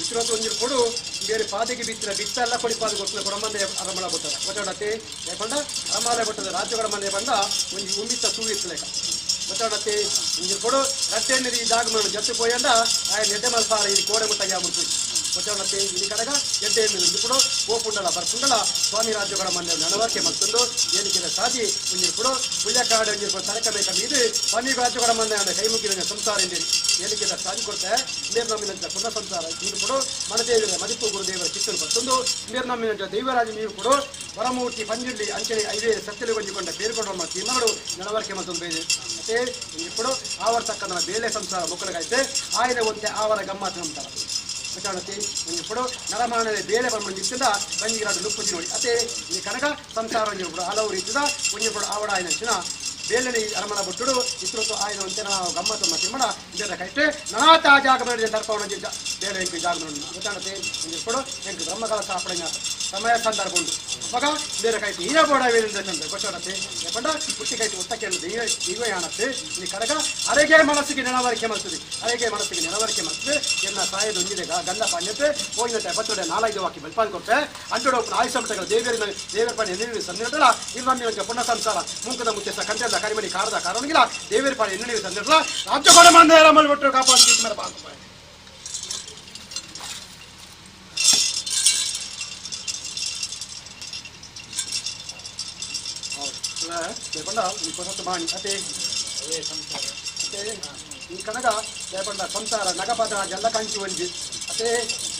ಇಷ್ಟೊತ್ತು ಒಂಜಿ ಕೊಡು ಬೇರೆ ಪಾದೆಗೆ ಬಿತ್ತಿನ ಬಿತ್ತೆಲ್ಲ ಕೊಡಿ ಪಾದ ಗೊತ್ತಿಲ್ಲ ಕೊಡಮಂದೆ ಅರಮಳ ಬರ್ತದೆ ಗೊತ್ತಾಡತ್ತೆ ಯಾಕಂಡ ಅರಮಾಲೆ ಬರ್ತದೆ ರಾಜ್ಯ ಕೊಡಮಂದೆ ಬಂದ ಒಂಜಿ ಉಂಬಿತ್ತ ತೂ ಇತ್ತಲೇಕ ಗೊತ್ತಾಡತ್ತೆ ಒಂಜಿ ಕೊಡು ರಟ್ಟೆಣ್ಣೆ ಈ ಜಾಗ ಮಾಡು ಜತ್ತು ಪೋಯಂಡ ಆಯ ನೆಡ್ಡೆ ಮಲ್ಪಾರ ಈ ಕೋಡೆ ಮುಟ್ಟ ಯಾಮುಟ್ಟು ಗೊತ್ತಾಡತ್ತೆ ಇಲ್ಲಿ ಕಡೆಗ ಎಡ್ಡೆ ಎಣ್ಣೆ ಒಂಜಿ ಕೊಡು ಪೋಪುಂಡಲ ಬರ್ಪುಂಡಲ ಸ್ವಾಮಿ ರಾಜ್ಯ ಕೊಡಮಂದೆ ನಡವರ್ಕೆ ಮತ್ತೊಂದು ಏನಿಕ್ಕಿದ ಸಾಧಿ ಒಂಜಿ ಕೊಡು ಪುಳ್ಯಕಾಡು ಒಂಜಿ ಕೊಡು ತರಕ ಬೇಕ ಮೀದು ಸ್ವಾಮಿ ರಾಜ್ಯ ಕೊಡಮಂದೆ ಕೈ ಮುಗಿದ ಸಂಸಾರ ಎಂದೇಳಿ ಏನಿಕ್ಕಿದ ಸಾಧಿ ಕೊಡ್ತೆ ಮೇರ್ ನಮ್ಮಿನಂತ ಪುನಃ ಸಂಸಾರ ನೀರು ಕೊಡು ಮನದೇವರ ಮದಿಪು ಗುರುದೇವರ ಚಿತ್ತಲು ಬರ್ತೊಂದು ಮೇರ್ ನಮ್ಮಿನಂತ ದೈವರಾಜ ನೀರು ಕೊಡು ವರಮೂರ್ತಿ ಪಂಜುರ್ಲಿ ಅಂಚನೆ ಐವೇರು ಸತ್ಯಲು ಗೊಂಜಿಕೊಂಡ ಬೇರ್ಕೊಂಡ ತೀರ್ಮಾನಗಳು ನಡವರ್ಕೆ ಮತ್ತೊಂದು ಬೇರೆ ಮತ್ತೆ ಇಲ್ಲಿ ಕೊಡು ಆವರ್ತಕ್ಕಂಥ ಬೇಳೆ ಸಂಸಾರ ಮಕ್ಕಳಿಗಾಯ್ತೆ ಆಯನ ಒಂತೆ ಆವರ ಗಮ್ಮತ್ ನಂತರ ವಿಚಾರಣೆ ಒಂದು ಕೊಡು ನರಮಾನದ ಬೇಳೆ ಬಂದು ನಿಂತಿಂದ ಬಂಜಿರಾಡು ಲುಪ್ಪುಜಿ ನೋಡಿ ಅದೇ ಈ ಕನಕ ಸಂಸಾರ ಒಂಜಿ ಕೊಡು ಹಲವು ರೀತಿದ ಒಂಜಿ ಕೊಡು ಆವಡ ಆಯನ ಬೇಲನೆ ಅರಮನ ಬಿಟ್ಟುಡು ಇತ್ರೊತ್ತು ಆಯ್ನ ಒಂತೆ ನಾವು ಗಮ್ಮತ್ತು ಮತ್ತೆ ಮಾಡ ಇದರ ಕೈಟೆ ನನಾತ ಜಾಗ ಮಾಡಿದ ದರ್ಪವಣ ಬೇಳೆ ಎಂಕು ಜಾಗ ನೋಡಿ ಗೊತ್ತಾಣತೆ ಒಂದು ಕೊಡು ಎಂಕು ಬ್ರಹ್ಮಕಾಲ ಸ್ಥಾಪನೆ ಸಮಯ ಸಂದರ್ಭ ಉಂಟು ಅವಾಗ ಬೇರೆ ಕೈಟು ಈನ ಬೋಡ ವೇಲಿಂದ ಚಂದ ಗೊತ್ತಾಡತ್ತೆ ಯಾಕಂಡ ಪುಟ್ಟಿ ಕೈಟು ಉತ್ತಕ್ಕೆ ದೈವ ಯಾಣತ್ತೆ ಈ ಕಡಗ ಅರೆಗೆ ಮನಸ್ಸಿಗೆ ನೆನವರಿಕೆ ಮಾಡ್ತದೆ ಅರೆಗೆ ಮನಸ್ಸಿಗೆ ನೆನವರಿಕೆ ಮಾಡ್ತದೆ ಎಲ್ಲ ಸಾಯದ ಒಂದಿದೆ ಗಂಧ ಪಾಣ್ಯತೆ ಹೋಗಿನತೆ ಬತ್ತಡೆ ನಾಲೈದು ವಾಕಿ ಬಲ್ಪಾನ್ ಕೊಟ್ಟೆ ಅಂಟುಡ ಆಯುಷ ಮಠಗಳ ದೇವರಿನ ದೇವರ ಪಾಣಿ ಎಣ್ಣೆ ಸಂದಿರಲ್ಲ ಇರ್ನಮ್ಮಿನ ಪುಣ್ಯ ಸಂಸಾರ ಮುಂಕದ ಮುತ್ತೆಸ ಕಂಠದ ಕರಿಮಣಿ ಕಾರದ ಕಾರಣಗಿಲ್ಲ ದೇವರ ಪಾಣಿ ಎಣ್ಣೆ ಸಂದಿರಲ್ಲ ರಾಜ್ಯ ಕೊಡ ಮಂದ ರಾಮಲ್ ಬಿಟ್ಟರು ಕಾಪಾಡಿ ಮೇಲೆ ಪಾಪ ಮಾಣಿ ಅದೇ ಈ ಕನಗ ದೇಪಂಡ ಸಂಸಾರ ನಗಪದ ಜಲ್ಲ ಕಂಚಿ ಒಂಜಿ ಅದೇ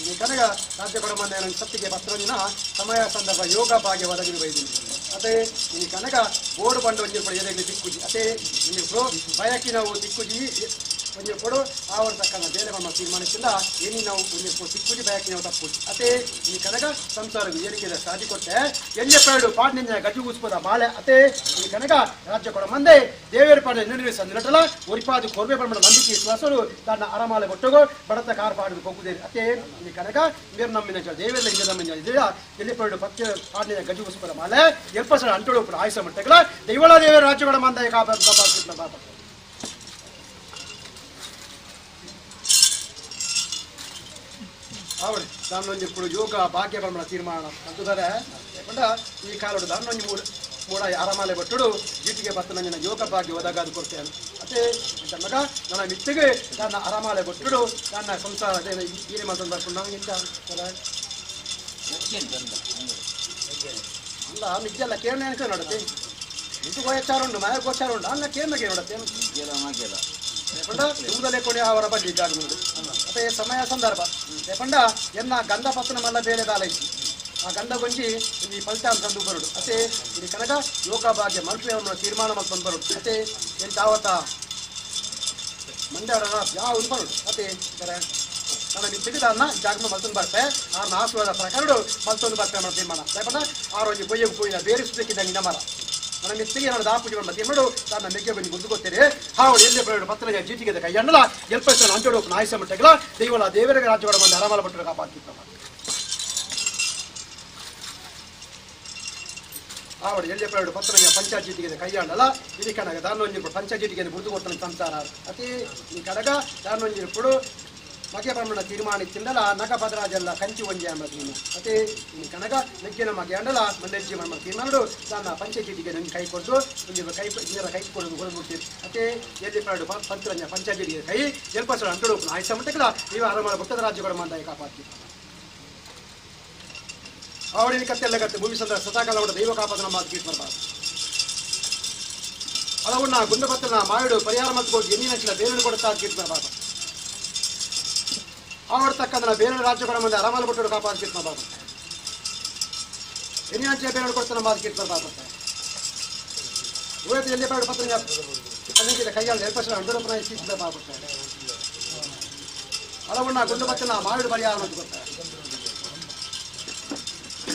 ಈ ಕನಗ ರಾಜ್ಯ ಕೊಡಮಂದ ಸತ್ತಿಗೆ ಪತ್ರಂಜಿನ ಸಮಯ ಸಂದರ್ಭ ಯೋಗ ಭಾಗ್ಯ ಒದಗಿ ಬೈದಿನಿ ಅದೇ ಈ ಕನಗ ಬೋಡು ಬಂಡ ಒಂಜಿ ಕೂಡ ಎದೆಗೆ ತಿಕ್ಕುಜಿ ಅದೇ ಒಂಜಿ ಪ್ರೊ ಬಯಕಿ ನಾವು ತಿಕ್ಕುಜಿ ಒಂಜಿ ಕೊಡು ಆವರ ತಕ್ಕನ ಬೇರೆ ನಮ್ಮ ತೀರ್ಮಾನಕ್ಕಿಂತ ಏನಿ ನಾವು ಒಂಜಿ ತಿಕ್ಕುಜಿ ಬಯಕಿ ನಾವು ತಪ್ಪುಜಿ ಅದೇ ಈ ಕನಗ ಸಂಸಾರ ಏರಿಕೆ ಸಾಧಿ ಕೊಟ್ಟೆ ಎಣ್ಣೆ ಪೇಡು ಪಾಡ್ನಿಂದ ಗಜು ಉಸ್ಪದ ಮಾಳೆ ಅದೇ ಈ ಕನಗ ರಾಜ್ಯ ಕೊಡ ಮಂದೆ ದೇವೇರ ಪಾಡ ನೆನವೆ ಸಂದಿರಟಲ ಒರಿಪಾದು ಕೊರ್ವೆ ಬಂಡ ನಂಬಿಕೆ ವಿಶ್ವಾಸರು ತನ್ನ ಅರಮಾಲೆ ಒಟ್ಟುಗೋ ಬಡತ ಕಾರ್ ಪಾಡು ಕೊಕ್ಕುದೇರಿ ಅದೇ ಈ ಕನಗ ಮೇರ್ ನಮ್ಮಿನ ದೇವೇರ ಇಂದ ನಮ್ಮಿನ ಇದೆಯಾ ಎಲ್ಲಿ ಪೇಡು ಪತ್ತೆ ಪಾಡ್ನಿಂದ ಗಜು ಉಸ್ಪದ ಮಾಲೆ ಎಲ್ಪಸಳ ಅಂಟುಳು ಆಯುಸ ಮಟ್ಟಗಳ ದೈವಳ ದೇವರ ರಾಜ್ಯ ಕೊಡ ಮಂದೆ ಕಾಪಾಡು ಕಾಪಾಡ್ತಿದ್ದ ಬಾಪ ಆವಡಿ ದಾನೊಂಜಿ ఇప్పుడు ಯೋಗ ಭಾಗ್ಯ ಬ್ರಹ್ಮಣ ತೀರ್ಮಾನ ಅಂತುದಾರೆ ಯಾಕಂಡ ಈ ಕಾಲೋಡು ದಾನೊಂಜಿ ಮೂಡ ಮೂಡ ಅರಮಾಲೆ ಬಟ್ಟುಡು ಜೀಟಿಗೆ ಬತ್ತನಂಜಿನ ಯೋಗ ಭಾಗ್ಯ ಒದಗಾದು ಕೊಡ್ತೇನೆ ಅದೇ ಮಗ ನನ್ನ ಮಿತ್ತಿಗೆ ನನ್ನ ಅರಮಾಲೆ ಬಟ್ಟುಡು ನನ್ನ ಸಂಸಾರ ಏನೇ ಮಾತಂದು ಬರ್ಕೊಂಡು ನಂಗೆ ಅಲ್ಲ ನಿಜಲ್ಲ ಕೇಳನೆ ಅನ್ಕ ನೋಡತ್ತೆ ಇಂಟು ಗೋಚಾರ ಉಂಟು ಮಾಯ ಗೋಚಾರ ಉಂಟು ಅಲ್ಲ ಕೇಳಕ್ಕೆ ನೋಡತ್ತೆ ಯಾಕಂಡ ದುಂದಲೆ ಕೊನೆ ಅವರ ಬಡ್ಡಿ ಜಾಗ ಮತ್ತೆ ಸಮಯ ಸಂದರ್ಭ ಯಾಕಂಡ ಎನ್ನ ಗಂಧ ಪತ್ತನ ಮಲ್ಲ ಬೇಳೆ ದಾಲೈತಿ ಆ ಗಂಧ ಗೊಂಜಿ ಈ ಫಲಿತಾಂಶ ಅಂದು ಬರುಡು ಅತೆ ಇಲ್ಲಿ ಕನಕ ಯೋಗ ಭಾಗ್ಯ ಮಲ್ಪೆ ತೀರ್ಮಾನ ಮಲ್ಪಂದು ಬರುಡು ಅತೆ ಎನ್ ತಾವತ ಮಂಡ್ಯ ಯಾವ ಬರುಡು ಅತೆ ನನ್ನ ಮಿತ್ತಿಗೆ ಜಾಗಮ ಮಲ್ತೊಂದು ಬರ್ತೆ ಆ ಆಶೀರ್ವಾದ ಪ್ರಕಾರ ಮಲ್ತೊಂದು ಬರ್ತೆ ಅನ್ನೋ ತೀರ್ಮಾನ ಯಾಕಂದ್ರೆ ಆ ರೋಜಿ ಬೊಯ್ಯ ಪೋಯಿನ ಬೇರೆ ಸುದ್ದಕ್ಕಿದ್ದಂಗೆ ಮರ ನನ್ನ ಮಿತ್ತಿಗೆ ನಾನು ದಾಪುಜಿ ಬಂದ ಮಾಡು ನನ್ನ ಮೆಗ್ಗೆ ಬಂದು ಗುರ್ತು ಗೊತ್ತೀರಿ ಹಾವು ಎಲ್ಲಿ ಬರೋಡು ಪತ್ರ ಜೀಟಿಗೆ ಕೈಯಣ್ಣಲ ಎಲ್ಪಸ ಅಂಟೋಡು ನಾಯಿಸ ಮಟ್ಟಗಳ ದೈವಲ ದೇವರ ರಾಜ್ಯಗಳ ಬಂದು ಅರಮಲ ಭಟ್ಟರು ಕಾಪಾಡ್ತಿತ್ತವ ಆವಡು ಎಲ್ಲಿ ಬರೋಡು ಪತ್ರ ಪಂಚಾಯತಿಗೆ ಕೈಯಾಡಲ್ಲ ಇಲ್ಲಿ ಕಣಗ ದಾನೊಂಜಿ ಪಂಚಾಯತಿಗೆ ಗುರ್ತು ಕೊಡ್ತಾನೆ ಸಂಸಾರ ಅತಿ ಈ ಕಡಗ ದಾನೊಂಜಿ ಕೊಡು ಮಗೆ ಬ್ರಹ್ಮಣ ತೀರ್ಮಾನ ಇತ್ತಿಂದಲ ನಗ ಭದ್ರಾಜಲ್ಲ ಕಂಚಿ ಒಂಜಿ ಎಂಬ ತೀರ್ಮಾನ ಅತಿ ಈ ಕನಗ ನೆಗ್ಗಿನ ಮಗೆ ಅಂಡಲ ಮಂಡಜ್ಜಿ ಎಂಬ ತೀರ್ಮಾನಡು ತನ್ನ ಪಂಚಾಯತಿಗೆ ನಂಗೆ ಕೈ ಕೊಟ್ಟು ಒಂದು ಕೈ ಇದರ ಕೈ ಕೊಡೋದು ಹೊರಬಿಡ್ತೀವಿ ಅತಿ ಎಲ್ಲಿ ಪರಡು ಪಂಚರಂಜ ಪಂಚಾಯತಿಗೆ ಕೈ ಎಲ್ಪಸಳ ಅಂಟುಡು ಆಯ್ಸ ಮಟ್ಟಗಳ ಇವ ಅರಮಲ ಭಕ್ತದ ರಾಜ್ಯಗಳ ಮಂದಾಯ ಕಾಪಾಡ್ತೀವಿ ಅವಳಿನ ಕತ್ತೆಲ್ಲ ಕತ್ತೆ ಭೂಮಿ ಸಂದ್ರ ಸದಾಕಾಲ ಅವಳ ದೈವ ಕಾಪಾದ ಮಾತು ಕೀಟ್ ಬರಬಾರ್ದು ಹಲವನ್ನ ಗುಂಡಬತ್ತನ ಮಾಯಡು ಪರಿಹಾರ ಮತ್ತು ಎಣ್ಣಿನ ಚಿಲ ಬೇರೆ ಕೊಡುತ್ತಾ ಕೀಟ್ ಬರಬಾರ್ದು ಆವರ್ತಕ್ಕಂದ್ರೆ ಬೇರೆ ರಾಜ್ಯಗಳ ಮುಂದೆ ಅರಮಾಲ ಕೊಟ್ಟು ಕಾಪಾಡ್ಕಿರ್ತ ಬಾಬು ಎನ್ನಿನಂಚೆ ಬೇರೆ ಕೊಡ್ತಾನೆ ಮಾತು ಬಾಬು ಇವತ್ತು ಎಲ್ಲಿ ಬೇಡ ಪತ್ರ ಅದಕ್ಕೆ ಕೈಯಲ್ಲಿ ಎಲ್ಪಕ್ಷ ಅಂಡರಪ್ಪನ ಇಚ್ಛಿಸಿದ ಬಾಬು ಹಲವನ್ನ ಗುಂಡು ಬಚ್ಚನ ಮಾವಿಡು ಪರಿಹಾರ ಅಂತ ಗೊತ್ತಾರೆ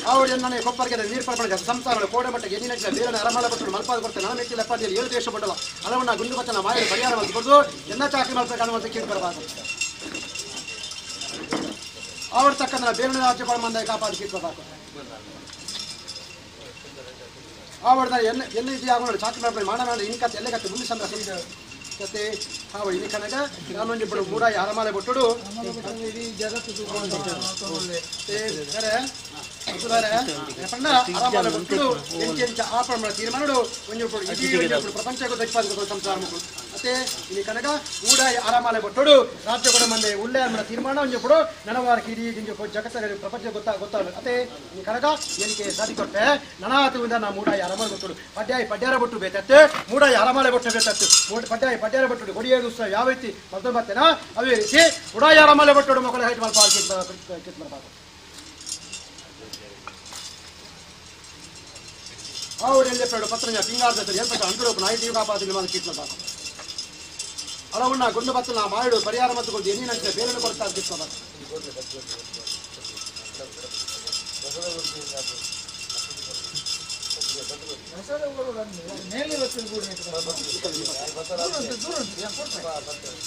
ಅವರು ಎನ್ನನೆ ಕೊಪ್ಪರಿಗೆ ನೀರು ಪರ್ಪಣ ಸಂಸಾರಗಳು ಕೋಡೆ ಮಟ್ಟಕ್ಕೆ ಎನ್ನಿನಂಚಿನ ಬೇರೆ ಅರಮಾಲ ಕೊಟ್ಟು ಮಲ್ಪಾದ ಕೊಡ್ತೇನೆ ನಾನು ಮೆಟ್ಟಿಲ ಎಪ್ಪತ್ತೇಳು ಏಳು ದೇಶ ಪಟ್ಟಲ್ಲ ಹಲವನ್ನ ಗುಂಡು ಬಚ್ಚನ ಮಾವಿಡು ಪರಿಹಾರ ಅಂತ ಕೊಡ್ದು ಎಲ್ಲ ಚಾಕರಿ ಮಲ್ಪ ಕಾಣುವಂತ ಕೀಳು ಬರಬಾರದು ಅವ್ರ ತಕ್ಕಂದ್ರೆ ಬೇರೆ ರಾಜ್ಯಗಳ ಮಂದ ಕಾಪಾಡಿ ಕೀರ್ಬೇಕು ಆವಡ್ದ ಎಲ್ಲಿ ಎಲ್ಲಿ ಆಗೋಣ ಚಾಕರಿ ಮಲ್ಪ ಮಾಡ ಇನ್ಕತ್ತೆ ಎಲ್ಲೇ ಕತ್ತೆ ಮುಂದೆ ಸಂದ್ರ ಕತೆ ಹಾವ ಇಲ್ಲಿ ಕನಗ ನಾನೊಂದು ಇಬ್ಬರು ಮೂರಾಯಿ ಅರಮಾಲೆ ಬಿಟ್ಟುಡು ಅರಮಾಲೆ ಬಿಟ್ಟು ಎಂಚ ಆಪಣ ತೀರ್ಮಾನಡು ಒಂಜಿ ಇಡೀ ಪ್ರಪಂಚಕ್ಕೂ ದಕ್ಪಾದ ಸಂಸಾರ ಮಕ್ಕಳು ಮತ್ತೆ ಇಲ್ಲಿ ಕನಗ ಮೂಡಾಯಿ ಅರಮಾಲೆ ಬಿಟ್ಟುಡು ರಾಜ್ಯ ಕೂಡ ಮಂದೆ ಉಳ್ಳೆ ಅನ್ನ ತೀರ್ಮಾನ ಒಂಜಿ ಬಿಡು ನನವಾರಕ್ಕೆ ಇಡೀ ಗಿಂಜು ಜಗತ್ತ ಪ್ರಪಂಚ ಗೊತ್ತಾಗ ಅತ್ತೆ ಈ ಕನಗ ಏನಕ್ಕೆ ಸಾಧಿ ಕೊಟ್ಟೆ ನನಾತು ನಾ ಮೂಡಾಯಿ ಅರಮಾಲೆ ಬಿಟ್ಟುಡು ಪಡ್ಯಾಯಿ ಪಡ್ಯಾರ ಬಿಟ್ಟು ಬೇತತ್ತೆ ಮೂಡಾಯಿ ಅರಮಾಲೆ ಬಿಟ್ಟು ಬೇತತ್ತು ಪಡ್ಯಾಯಿ ಪಡ್ಯಾರ ಬಿಟ್ಟುಡು ಕೊಡಿಯೇದು ಉತ್ಸವ ಯಾವ ರೀತಿ ಮೊದಲು ಬರ್ತೇನಾ ಅದೇ ರೀತಿ ಉಡಾಯಿ ಅರಮಾಲೆ ಬಿಟ್ಟುಡು ಮಕ್ಕಳ ಹೈಟ್ ಮಲ್ಪ ಕಿತ್ ಮಾಡಬಾರ್ದು ಅವ್ರು ಎಲ್ಲಿ ಪೇಡು ಪತ್ರ ಪಿಂಗಾರ್ದ ಎಲ್ಪಟ್ಟ ಅಂಟು ನಾಯಿ ದೀವ ಕಾಪಾದಿ ಮಾತು ಕಿತ್ ಮಾಡಬಾರ್ದು ಹಲವನ್ನ ಗುಂಡು ಬತ್ತಲ ಮಾಡು ಪರಿಹಾರ ಮತ್ತು ಎನ್ನಿನಂತೆ ಬೇರೆ ಕೊಡ್ತಾ ಕಿತ್ಕೋಬೇಕು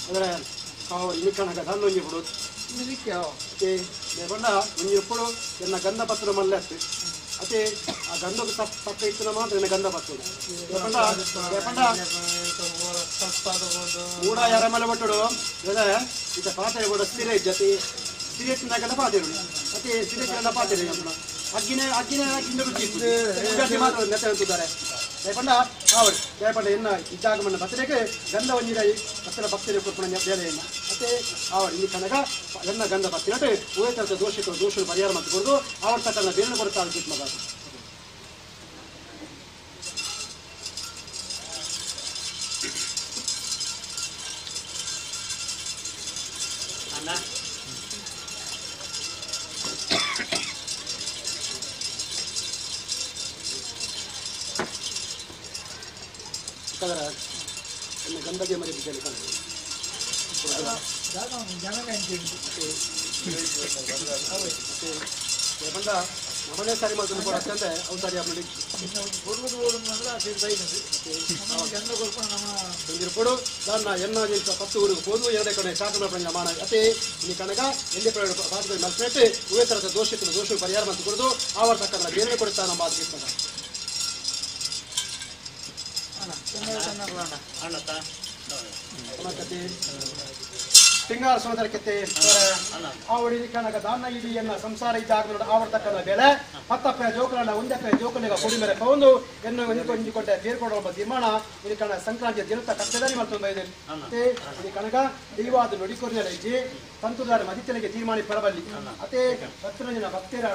ಅಂದರೆ ಇಲ್ಲಿ ಕಣಕ ಧನ್ನೊಂಜಿ ಬಿಡು ಬಣ್ಣ ಒಂಜಿ ಎಪ್ಪಡು ಎನ್ನ ಗಂಧ ಪತ್ರ ಮಲ್ಲೆ ಅತ್ತೆ ಅದೇ ಆ ಗಂಧಕ್ಕೆ ತಕ್ಕ ಇತ್ತು ಮಾತ್ರ ಎನ್ನ ಗಂಧ ಪತ್ರ ಮೂಡ ಯಾರ ಮೇಲೆ ಬಟ್ಟಡು ಇತ್ತ ಪಾತ್ರೆ ಕೂಡ ಸ್ಥಿರ ಇಜ್ಜತಿ ಸ್ಥಿರ ತಿನ್ನಕಂಡ ಪಾತ್ರೆ ಅತಿ ಸ್ಥಿರ ತಿನ್ನ ಪಾತ್ರೆ ಅಗ್ಗಿನೇ ಅಗ್ಗಿನೇ ಗಿಂಡ ರುಚಿ ಇತ್ತು ಮಾತ್ರ ನೆತ್ತ ಅಂತಿದ್ದಾರೆ ದಯಪಂಡ ಆವಡಿ ದಯಪಂಡ ಎನ್ನ ಇದ್ದಾಗಮನ್ನ ಬತ್ತಡೆಗೆ ಗಂಧ ಒಂಜಿರಾಯಿ ಬತ್ತಲ ಭಕ್ತರಿಗೆ ಕೊಡ್ಪಣ ಬೇರೆ ಎನ್ನ ಮತ್ತೆ ಆವಡಿ ಇಲ್ಲಿ ಕನಗ ಎನ್ನ ಗಂಧ ಬತ್ತಿನಟ್ಟು ಉಭಯ ದೋಷಕ್ಕೆ ದೋಷ ಪರಿಹಾರ ಮತ್ತು ಕೊಡೋದು ಆವಡ್ ತಕ್ಕನ ಬೇರೆ ಕೊಡ್ತಾ ಮಗ ಅಣ್ಣ ಕದರ ಎನ್ನ ಗಂಧಗೆ ಮರಿ ಬಿದ್ದಲ್ಲಿ ಕಣ ಬಂದ ನಮ್ಮನೆ ಸಾರಿ ಮಾಡ್ಕೊಂಡು ಕೂಡ ಅಷ್ಟಂತೆ ಅವು ಸಾರಿ ಅಪ್ಪಡಿ ಕೊಡು ನನ್ನ ಎನ್ನ ಪತ್ತು ಊರಿಗೆ ಹೋದು ಎರಡೇ ಕಡೆ ಶಾಸನ ಪಂಜ ಮಾಡ ಅತೆ ಈ ಕನಕ ಎಲ್ಲಿ ಪಾತ್ರೆ ಮಲ್ಪೆಟ್ಟು ಉಭಯ ತರದ ದೋಷಕ್ಕೆ ದೋಷ ಪರಿಹಾರ ಮತ್ತು ಕೊಡೋದು ಆವರ್ ತಕ್ಕಂದ್ರೆ ಬೇರೆ ಕೊಡುತ್ತಾ ನಮ್ಮ ಮಾತು ಸಿಂಗಾರ ಸುಂದರ ಕೆತ್ತೆ ಆವಡಿ ಕನಕ ದಾನ ಇಡಿ ಎನ್ನ ಸಂಸಾರ ಇದ್ದಾಗ ಆವರ್ತಕ್ಕನ ಬೆಲೆ ಪತ್ತಪ್ಪ ಜೋಕಲನ್ನ ಒಂದಪ್ಪ ಜೋಕಲಿಗ ಕೊಡಿ ಮೇಲೆ ಕೌಂದು ಎನ್ನು ಒಂಜಿಕೊಂಡೆ ತೀರ್ಕೊಂಡ ತೀರ್ಮಾನ ಇಲ್ಲಿ ಕಣ ಸಂಕ್ರಾಂತಿಯ ದಿನದ ಕಷ್ಟದಲ್ಲಿ ಮತ್ತೊಂದು ಇದೆ ಇಲ್ಲಿ ಕನಕ ದೈವಾದ ನುಡಿಕೊರಿಯಲ ಇಜ್ಜಿ ತಂತುದಾರ ಮದಿತನಿಗೆ ತೀರ್ಮಾನ ಪರಬಲ್ಲಿ ಅತೆ ಭಕ್ತರಂಜನ ಭಕ್ತರ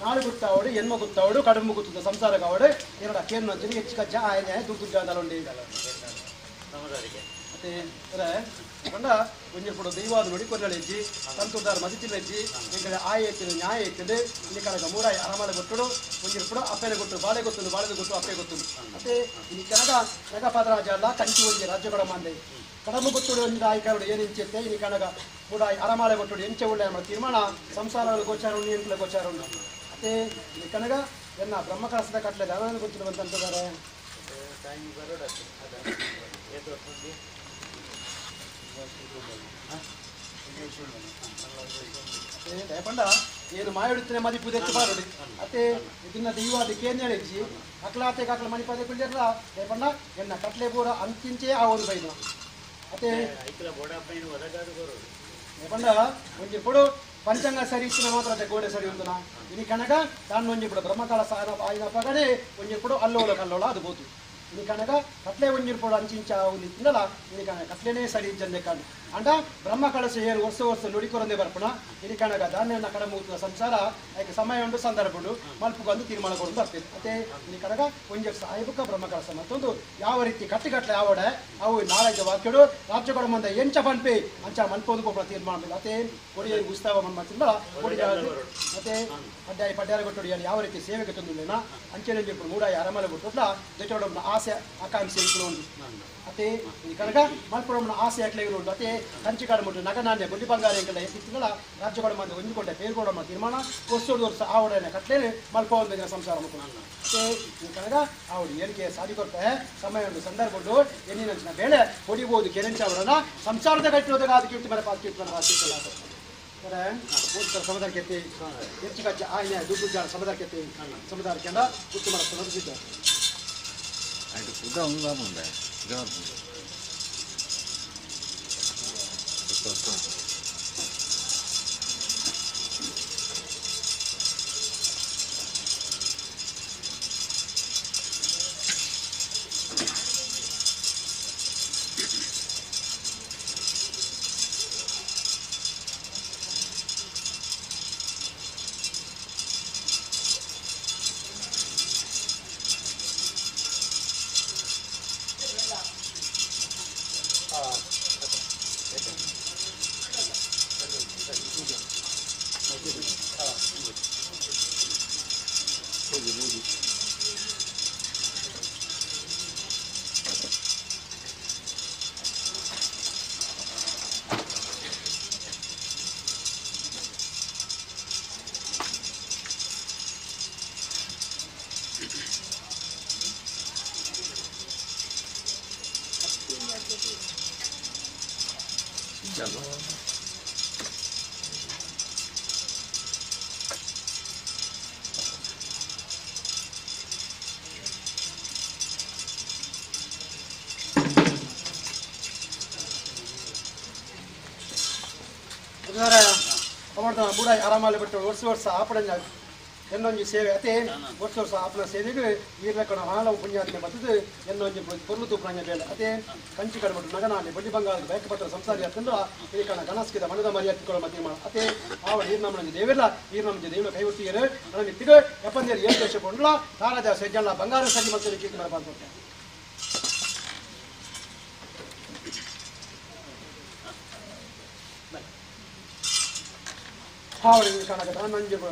ನಾಳು ಗುತ್ತಾವಡು ಎನ್ಮ ಗುತ್ತಾವಡು ಕಡುಂಬು ಗುತ್ತದ ಸಂಸಾರ ಕಾವಡು ಎರಡ ಕೇರ್ನ ಜನ ಹೆಚ್ಚು ಕಜ್ಜ ಆಯನೆ ದುಡ್ಡು ದುಡ್ಡು ಅತೆ ಕಂಡ ಒಂಜಿ ದೈವಾದ ನುಡಿಕೊರ್ನಳ ಇಜ್ಜಿ ತಂತುದಾರ ಮದಿತಿನ ಇಜ್ಜಿ ಎಂಕಲೆ ಆಯ ಎತ್ತಿನ ನ್ಯಾಯ ಎತ್ತಿಂಡು ಇಲ್ಲಿ ಕನಕ ಮೂರಾಯಿ ಅರಮಾಲೆ ಕೊಟ್ಟುಡು ಒಂಜಿ ಪುಡ ಅಪ್ಪೆನೆ ಕೊಟ್ಟು ಬಾಳೆ ಗೊತ್ತುಂಡು ಬಾಳೆದ ಗೊತ್ತು ಅಪ್ಪೆ ಗೊತ್ತುಂಡು ಅತ್ತೆ ಇಲ್ಲಿ ಕನಕ ನಗಪಾದರಾಜ ಅಲ್ಲ ಕಂಚಿ ಒಂಜಿ ರಾಜ್ಯಗಳ ಮಾಂದೆ ಕಡಮು ಗೊತ್ತುಡು ಒಂಜಿ ಆಯ್ಕಾರುಡು ಏನು ಇಂಚೆತ್ತೆ ಇಲ್ಲಿ ಕನಕ ಮೂಡಾಯಿ ಅರಮಾಲೆ ಕೊಟ್ಟುಡು ಎಂಚೆ ಉಳ್ಳೆ ನಮ್ಮ ತೀರ್ಮಾನ ಸಂಸಾರ ಗೋಚಾರ ಉಂಡು ಎಂಕಲೆ ಗೋಚಾರ ಉಂಡು ಅತ್ತೆ ಇಲ್ಲಿ ಕನಕ ಎನ್ನ ಬ್ರಹ್ಮಕಲಸದ ಕಟ್ಲೆ ದಾನ ಗೊತ್ತಿಡು ಅಂತಂತಿದ್ದಾರೆ ದಯಪಂಡ ಏನು ಮಾಯುಡುತ್ತನೆ ಮದಿಪು ದೆತ್ತು ಬಾರುಡಿ ಅತ್ತೆ ಇದನ್ನ ದೈವಾದ ಕೇಂದ್ರ ಇಜ್ಜಿ ಅಕ್ಲಾತೆ ಕಾಕಲ ಮಣಿಪಾದೆ ಕುಳ್ಳಿರ್ಲ ದಯಪಂಡ ಎನ್ನ ಕಟ್ಲೆ ಪೂರ ಅಂತಿಂಚೆ ಆ ಒಂದು ಬೈದು ಅತ್ತೆ ದಯಪಂಡ ಒಂಜಿ ಪೊಡು ಪಂಚಾಂಗ ಸರಿ ಇತ್ತಿನ ಮಾತ್ರ ಅದೇ ಗೋಡೆ ಸರಿ ಉಂದುನ ಇನಿ ಕನಕ ತಾನು ಒಂಜಿ ಪುಡು ಬ್ರಹ್ಮಕಾಲ ಸಾಯನ ಆಯಿನ ಪಗಡೆ ಒಂಜಿ ಪುಡು ಅಲ್ಲೋಲ ಕಲ್ಲೋಲ ಅದು ಬೋತು ಇನಿ ಕನಗ ಕಟ್ಲೆ ಒಂಜಿರ್ಪೋಡು ಅಂಚಿಂಚ ಆವುಂದಿತ್ತಿಂಡಲ ಇನಿ ಕನಗ ಕಟ್ಲೆನೇ ಸರಿ ಇಜ್ಜಂದೆ ಕಾಂಡು ಅಂಡ ಬ್ರಹ್ಮ ಕಳಸ ಏರು ವರ್ಷ ವರ್ಷ ನುಡಿಕೊರಂದೆ ಬರ್ಪಣ ಇನಿ ಕನಗ ಧಾನ್ಯನ ಕಡಮೂತದ ಸಂಸಾರ ಐಕೆ ಸಮಯ ಉಂಡು ಸಂದರ್ಭ ಉಂಡು ಮಲ್ಪುಗೊಂದು ತೀರ್ಮಾನ ಕೊಡೋದು ಬರ್ತದೆ ಅದೇ ಇನಿ ಕನಗ ಒಂಜಿ ಸಾಯಿಬುಕ್ಕ ಬ್ರಹ್ಮ ಕಳಸ ಮತ್ತೊಂದು ಯಾವ ರೀತಿ ಕಟ್ಟಿಕಟ್ಲೆ ಆವಡೆ ಅವು ನಾಳೆದ ವಾಕ್ಯಡು ರಾಜ್ಯಗಳ ಮುಂದೆ ಎಂಚ ಪನ್ಪಿ ಅಂಚ ಮನ್ಪೊಂದು ಕೊಪ್ಪಳ ತೀರ್ಮಾನ ಅದೇ ಕೊಡಿಯ ಉತ್ಸವ ಮನ್ಮತ್ತಿಂದ ಕೊಡಿ ಮತ್ತೆ ಪಡ್ಯಾಯ ಪಡ್ಯಾರ ಕೊಟ್ಟು ಯಾವ ರೀತಿ ಸೇವೆಗೆ ತಂದಿಲ್ಲ ಅಂಚೆನೆ ಮೂಡಾಯಿ ಅರಮಲೆ ಬಿಟ್ಟುಲ್ಲ ದೊಡ್ಡ ಆಸೆ ಆಕಾಂಕ್ಷೆ ಇಕ್ಕಲು ಉಂಟು ಅತೆ ಈ ಕನಕ ಮಲ್ಪುರಮ್ಮನ ಆಸೆ ಅಟ್ಲೆ ಉಂಟು ಅತೆ ಕಂಚಿಕಾಡು ಮುಟ್ಟು ನಗನಾಣ್ಯ ಬುಳ್ಳಿ ಬಂಗಾರ ಎಂಕಲ ಎತ್ತಿತ್ತಲ್ಲ ರಾಜ್ಯಗಳ ಮಂದಿ ಹೊಂದಿಕೊಂಡೆ ಪೇರ್ಗೋಡಮ್ಮ ತೀರ್ಮಾನ ವರ್ಷೋಡು ವರ್ಷ ಆವಡನೆ ಕಟ್ಲೇನೆ ಮಲ್ಪ ಒಂದು ಸಂಸಾರ ಮುಖ ಅತೆ ಈ ಕನಕ ಆವಡು ಏಳಿಗೆ ಸಾದಿ ಕೊರ್ಪೆ ಸಮಯ ಉಂಟು ಸಂದರ್ಭ ಉಂಟು ಎಣ್ಣಿನಂಚಿನ ಬೇಳೆ ಹೊಡಿಬೋದು ಕೆರೆಂಚ ಅವರನ್ನ ಸಂಸಾರದ ಕಟ್ಟಿರೋದಾಗ ಅದು ಕೀರ್ತಿ ಮರ ಪಾತ್ ಕೀರ್ತಿ ಮರ ಕೀರ್ತಿ ಸಮುದಾಯ ಕೆತ್ತಿ ಹೆಚ್ಚು ಕಚ್ಚ ಆಯ್ನೆ ದುಡ್ಡು ಜಾಣ ಸಮುದಾಯ ಕೆತ್ತಿ ಸಮುದಾಯ ಕೆಂಡ ಗುತ್ತು ಮರ ಸಮರ್ಪಿಸಿದ್ದ ಆಯ್ತು ಉದ್ದ ಒಂದು ಮುಂದೆ ಬೂಡಾಯಿ ಆರಾಮಲ್ಲಿ ಬಿಟ್ಟು ವರ್ಷ ವರ್ಷ ಆಪಡಂಜ ಎನ್ನೊಂಜಿ ಸೇವೆ ಅತೆ ವರ್ಷ ವರ್ಷ ಆಪನ ಸೇವೆಗೆ ವೀರಲಕ್ಕಣ ಹಾಲವು ಪುಣ್ಯಾತ್ಮೆ ಬರ್ತದೆ ಎನ್ನೊಂಜಿ ಪೊರ್ಲು ತೂಪುರಂಜ ಬೇಲೆ ಅತೆ ಕಂಚಿ ಕಡಬಿಟ್ಟು ನಗನಾಣಿ ಬಳ್ಳಿ ಬಂಗಾರದ ಬಯಕಪತ್ರ ಸಂಸಾರಿ ಅತ್ತಂದ್ರ ಈ ಕಣ ಗಣಸ್ಕಿದ ಮನದ ಮರ್ಯಾದೆ ಕೊಡ ತೀರ್ಮಾನ ಅತೆ ಆವ ಈರ್ನಮ್ಮನಂಜಿ ದೇವಿಲ್ಲ ಈರ್ನಮ್ಮಂಜಿ ದೇವಿಲ ಕೈ ಒತ್ತಿಯರು ನನ್ನ ಮಿತ್ತಿಗೆ ಎಪ್ಪಂದೇರು ಏಳು ದೇಶ ಕೊಂಡ್ಲ ತಾರಾಜ ಸಜ್ಜಲ್ಲ ಬಂಗಾರ ಸಜ್ಜಿ ಮತ್ತು ಕೀರ್ತಿ ಬರಬಾರ್ದು.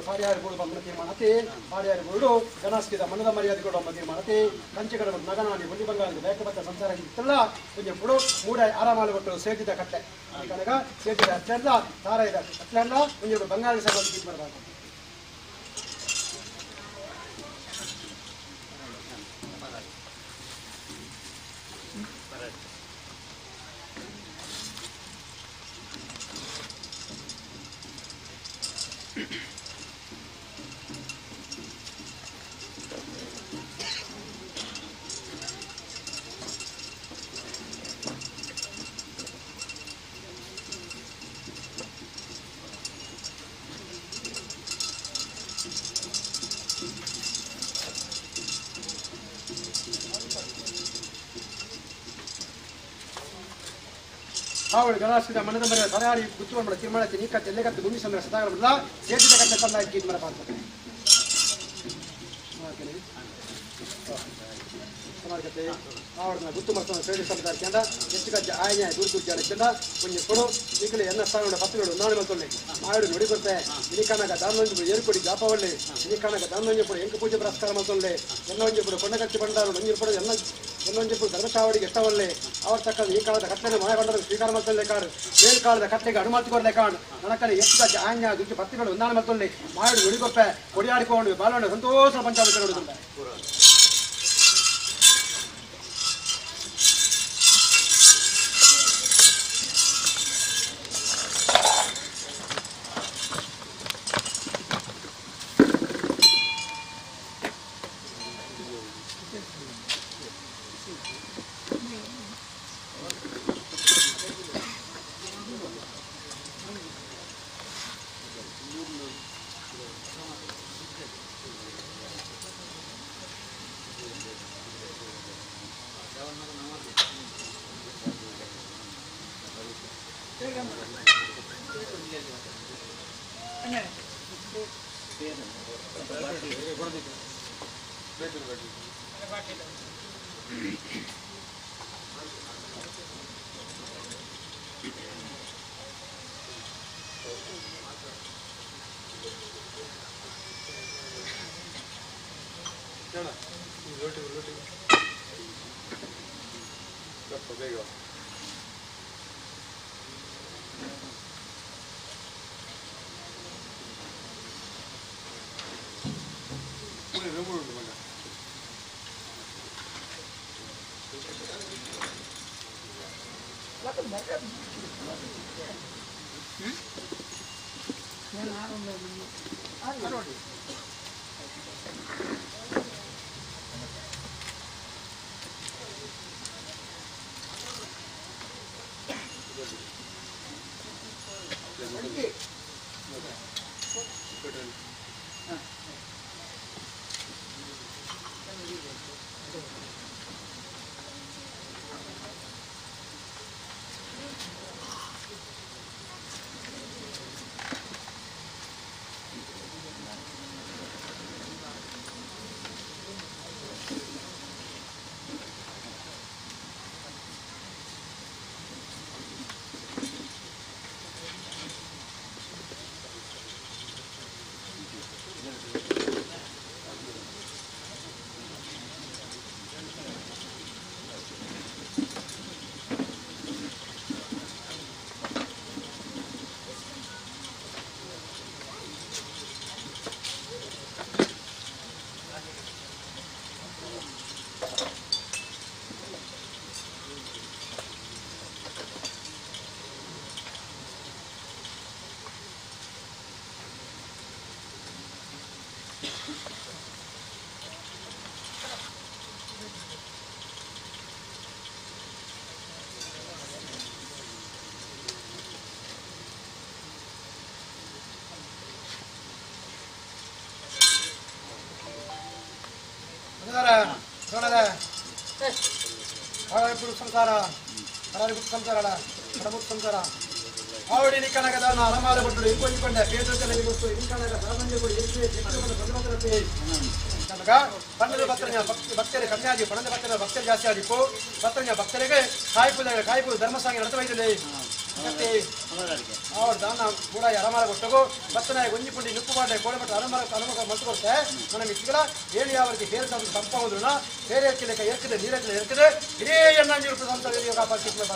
ಪಾರಿಹಾರ ಬೋರ್ಡು ಬಂದ ತೀರ್ಮಾನತೆ ಪಾರಿಹಾರ ಬೋರ್ಡು ಗಣಸ್ಕಿದ ಮನದ ಮರ್ಯಾದೆ ಕೊಡುವ ತೀರ್ಮಾನತೆ ಕಂಚಿಕಡ ನಗನಾಣಿ ಬುಳ್ಳಿ ಬಂಗಾರದ ಬೇಕಬತ್ತ ಸಂಸಾರ ಇತ್ತಲ್ಲ ಕೊಂಚ ಪುಡು ಮೂಡ ಆರಾಮಾಲು ಕೊಟ್ಟು ಸೇಜಿದ ಕಟ್ಟೆ ಕನಕ ಸೇಜಿದ ಅಟ್ಟೆಲ್ಲ ತಾರಾಯಿದ ಕಟ್ಲೆಲ್ಲ ಕೊಂಚ ಬಂಗಾರ ಸಹ ಬರಬಾರ್ದು. ಹಾವಳಿ ಗಣಾಸಿದ ಮನದ ಮರೆಯ ಸರಹಾರಿ ಗುತ್ತುಕೊಂಡ ತೀರ್ಮಾನಕ್ಕೆ ನೀಕತ್ತೆ ಎಲ್ಲೆಗತ್ತು ಭೂಮಿ ಸಂದ್ರ ಸದಾಗಲ್ಲ ಸೇಜಿದ ಕಟ್ಟೆ ತಂದ ಕೀಟ್ ಮರ ಪಾತ್ರ ಸಮಾಜಕ್ಕೆ ಆವಡನ ಗುತ್ತು ಮರ್ತನ ಸೇರಿ ಸಮುದಾಯ ಕೆಂಡ ಹೆಚ್ಚು ಕಜ್ಜ ಆಯ್ನೆ ದೂರ ದೂರ ಜಾಡ ಚೆಂದ ಕೊಂಚ ಕೊಡು ಈಗಲೇ ಎನ್ನ ಸ್ಥಾನಗಳ ಪತ್ರಗಳು ನಾಳೆ ಮಲ್ತೊಳ್ಳೆ ಮಾಯಡು ನುಡಿ ಕೊಡ್ತೆ ಇನಿಕನಗ ದಾನೊಂಜಿ ಏರುಕೊಡಿ ಜಾಪವಳ್ಳಿ ಇನಿಕನಗ ದಾನೊಂಜಿ ಪುಡು ಎಂಕು ಪೂಜೆ ಪುರಸ್ಕಾರ ಮಲ್ತೊಳ್ಳೆ ಎನ್ನೊಂಜಿ ಪುಡು ಕೊಂಡಗಟ್ಟಿ ಬಂಡಾರು ಒಂಜಿ ಪುಡು ಎನ್ನ ಎನ್ನೊಂಜಿ ಪುಡು ಧರ್ಮಶಾವಡಿಗೆ ಎಷ್ಟವಲ್ಲೆ ಅವರ ತಕ್ಕದ ಈ ಕಾಲದ ಕಟ್ಟಲೆ ಮಾಯಗೊಂಡರು ಸ್ವೀಕಾರ ಮಲ್ತೊಳ್ಳೆ ಕಾಡು ಮೇಲ್ ಕಾಲದ ಕಟ್ಟೆಗೆ ಅನುಮತಿಕೊಡ್ಲೆ ಕಾಡು ನನಕಲ್ಲಿ ಹೆಚ್ಚು ಕಜ್ಜ ಆಯ್ನ ದುಡ್ಡು ಪತ್ರಿಗಳು ಹೊಂದಾಣ ಮಲ್ತೊಳ್ಳೆ ಮಾಯಡು ನುಡಿಗೊಪ್ಪೆ ಕೊಡಿಯಾಡಿಕೊಂಡು ಬಾಲೋಣ ಸಂತೋಷ ಪಂಚಾಮೃತ ನೋಡುತ್ತುಂಟೆ. ಭಕ್ತರು ಕಮ್ಮಿ ಆಗಿ ಪಣದ ಭಕ್ತರ ಭಕ್ತರು ಜಾಸ್ತಿ ಆಗಿತ್ತು ಭಕ್ತರನ್ನ ಭಕ್ತರಿಗೆ ಕಾಯ್ಪು ಕಾಯ್ಪು ಧರ್ಮಸಾಂಗಿ ನಡೆತವೈದಿಲ್ಲ ಅವ್ರ ದಾನ ಕೂಡ ಅರಮಾರ ಕೊಟ್ಟಗು ಭಕ್ತನಾಯ ಒಂಜಿ ಪುಂಡಿ ನುಪ್ಪು ಪಾಟೆ ಕೋಳೆಮಟ್ಟ ಅರಮಾರ ಅನುಮುಖ ಮಲ್ತು ಕೊಡ್ತೆ ನನ್ನ ಮಿತ್ತಿಗಳ ಏಳು ಯಾವರಿಗೆ ಬೇರೆ ಸಂಪಾವುದನ್ನ ಬೇರೆ ಏರ್ಕಿಲ್ಲ ಏರ್ಕಿದೆ ನೀರಕ್ಕಿಲ್ಲ ಏರ್ಕಿದೆ ಇಡೀ ಎಣ್ಣ ನೀರು ಸಂಸಾರ ಕಾಪಾಡ್ತಿಲ್ಲ.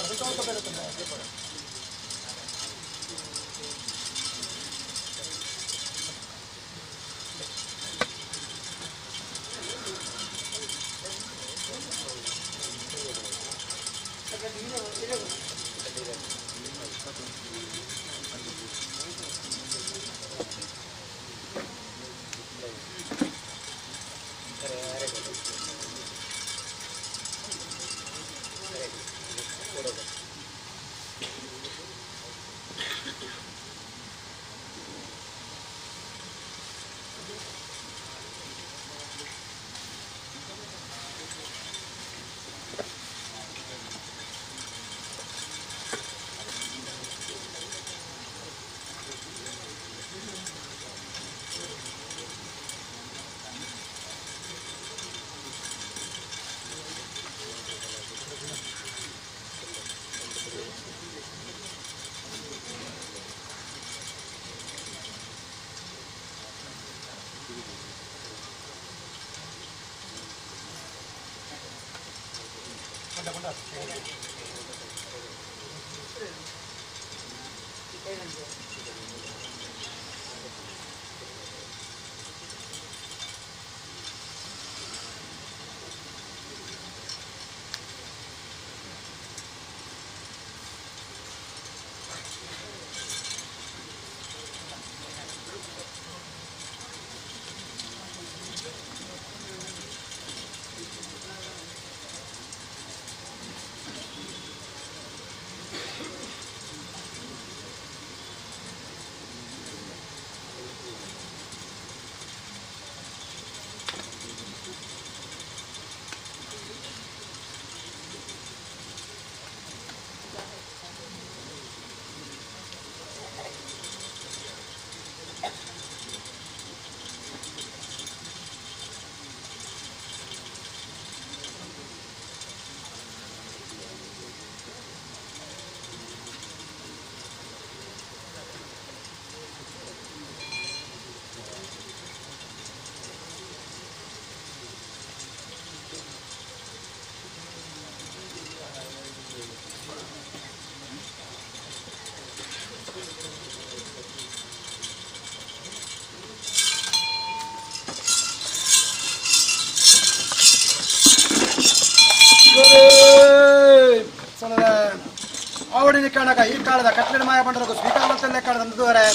ಆವಡಿನ ಕಾಣಗ ಈ ಕಾಲದ ಕಟ್ಟಡ ಮಾಯ ಬಂಡರಗು ಸ್ವೀಕಾರ ಮಲ್ತಲ್ಲೇ ಕಾಣದ ಅಂದುವರೆ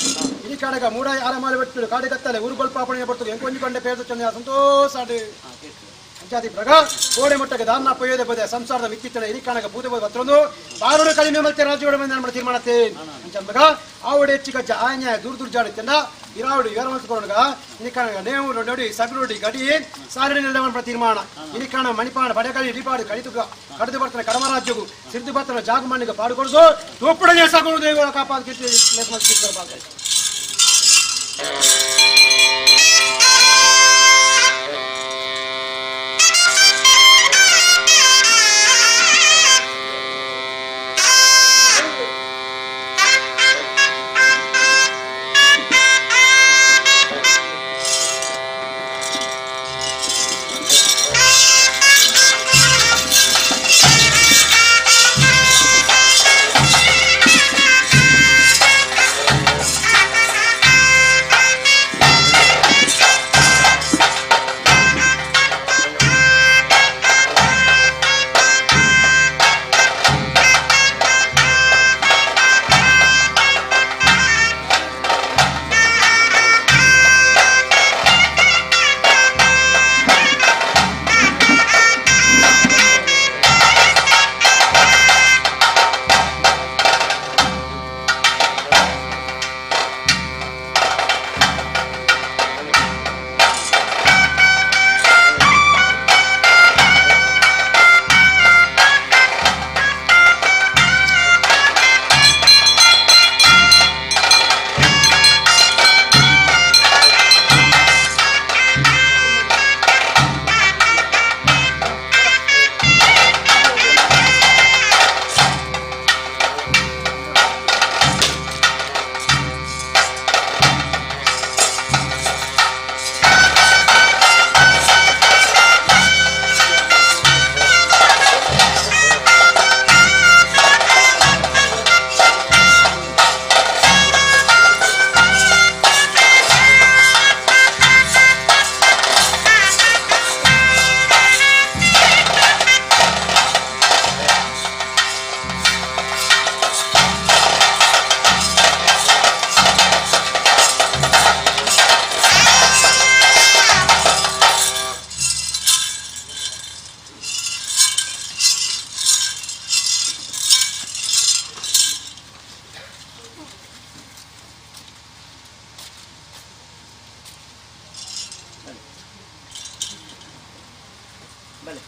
ಈ ಕಾಣಗ ಮೂಡಾಯಿ ಆರಮಾಲೆ ಬಿಟ್ಟು ಕಾಡಿಗತ್ತಲೆ ಊರುಗೊಲ್ಪ ಪಾಪಣೆ ಬರ್ತದೆ ಎಂಕೊಂಜಿಕೊಂಡೆ ಪೇರು ಚಂದ ಸಂತೋಷ ಅಂಚಾದಿ ಪ್ರಗ ಕೋಡೆ ಮಟ್ಟಕ್ಕೆ ದಾನ ಪೊಯ್ಯೋದೆ ಬೋದೆ ಸಂಸಾರದ ಮಿಕ್ಕಿತ್ತಳೆ ಈ ಕಾಣಗ ಪೂಜೆ ಬೋದೆ ಬತ್ತೊಂದು ಬಾರೋಡು ಕಡಿಮೆ ಮಲ್ತೆ ರಾಜ್ಯಗಳ ಮೇಲೆ ನಮ್ಮ ತೀರ್ಮಾನತ್ತೆ ಅಂಚ ಮಗ ಆವಡೆ ಹೆಚ್ಚಿಗಜ್ಜ ಆನ್ಯಾಯ ದೂರ ದೂರ ಜಾಡಿತ್ತಂದ ಇರಾವಡಿ ವಿವರ ಮಲ್ತ್ಕೊಳಗ ಈ ಕಾಣಗ ನೇವು ನೋಡಿ ಸಗರುಡಿ ಗಡಿ ಸಾರಣಿ ನೆಲವನ್ನ ತೀರ್ಮಾನ ಈ ಕಾಣ ಮಣಿಪಾಣ ಬಡಗಲಿ ಇಡಿಪಾಡು ಕಡಿತು ಕಡಿದು ಬರ್ತಾನೆ ಕಡಮ ರಾಜ್ಯಗೂ ಸಿರಿದು ಬರ್ತಾನೆ ಜಾಗ ಮಣ್ಣಿಗೆ ಪಾಡುಕೊಡಿಸು ತೋಪುಡನೆ ಸಗುಣ ದೇವರ ಕಾಪಾದ ಕೀರ್ತಿ. ಬಲೆ.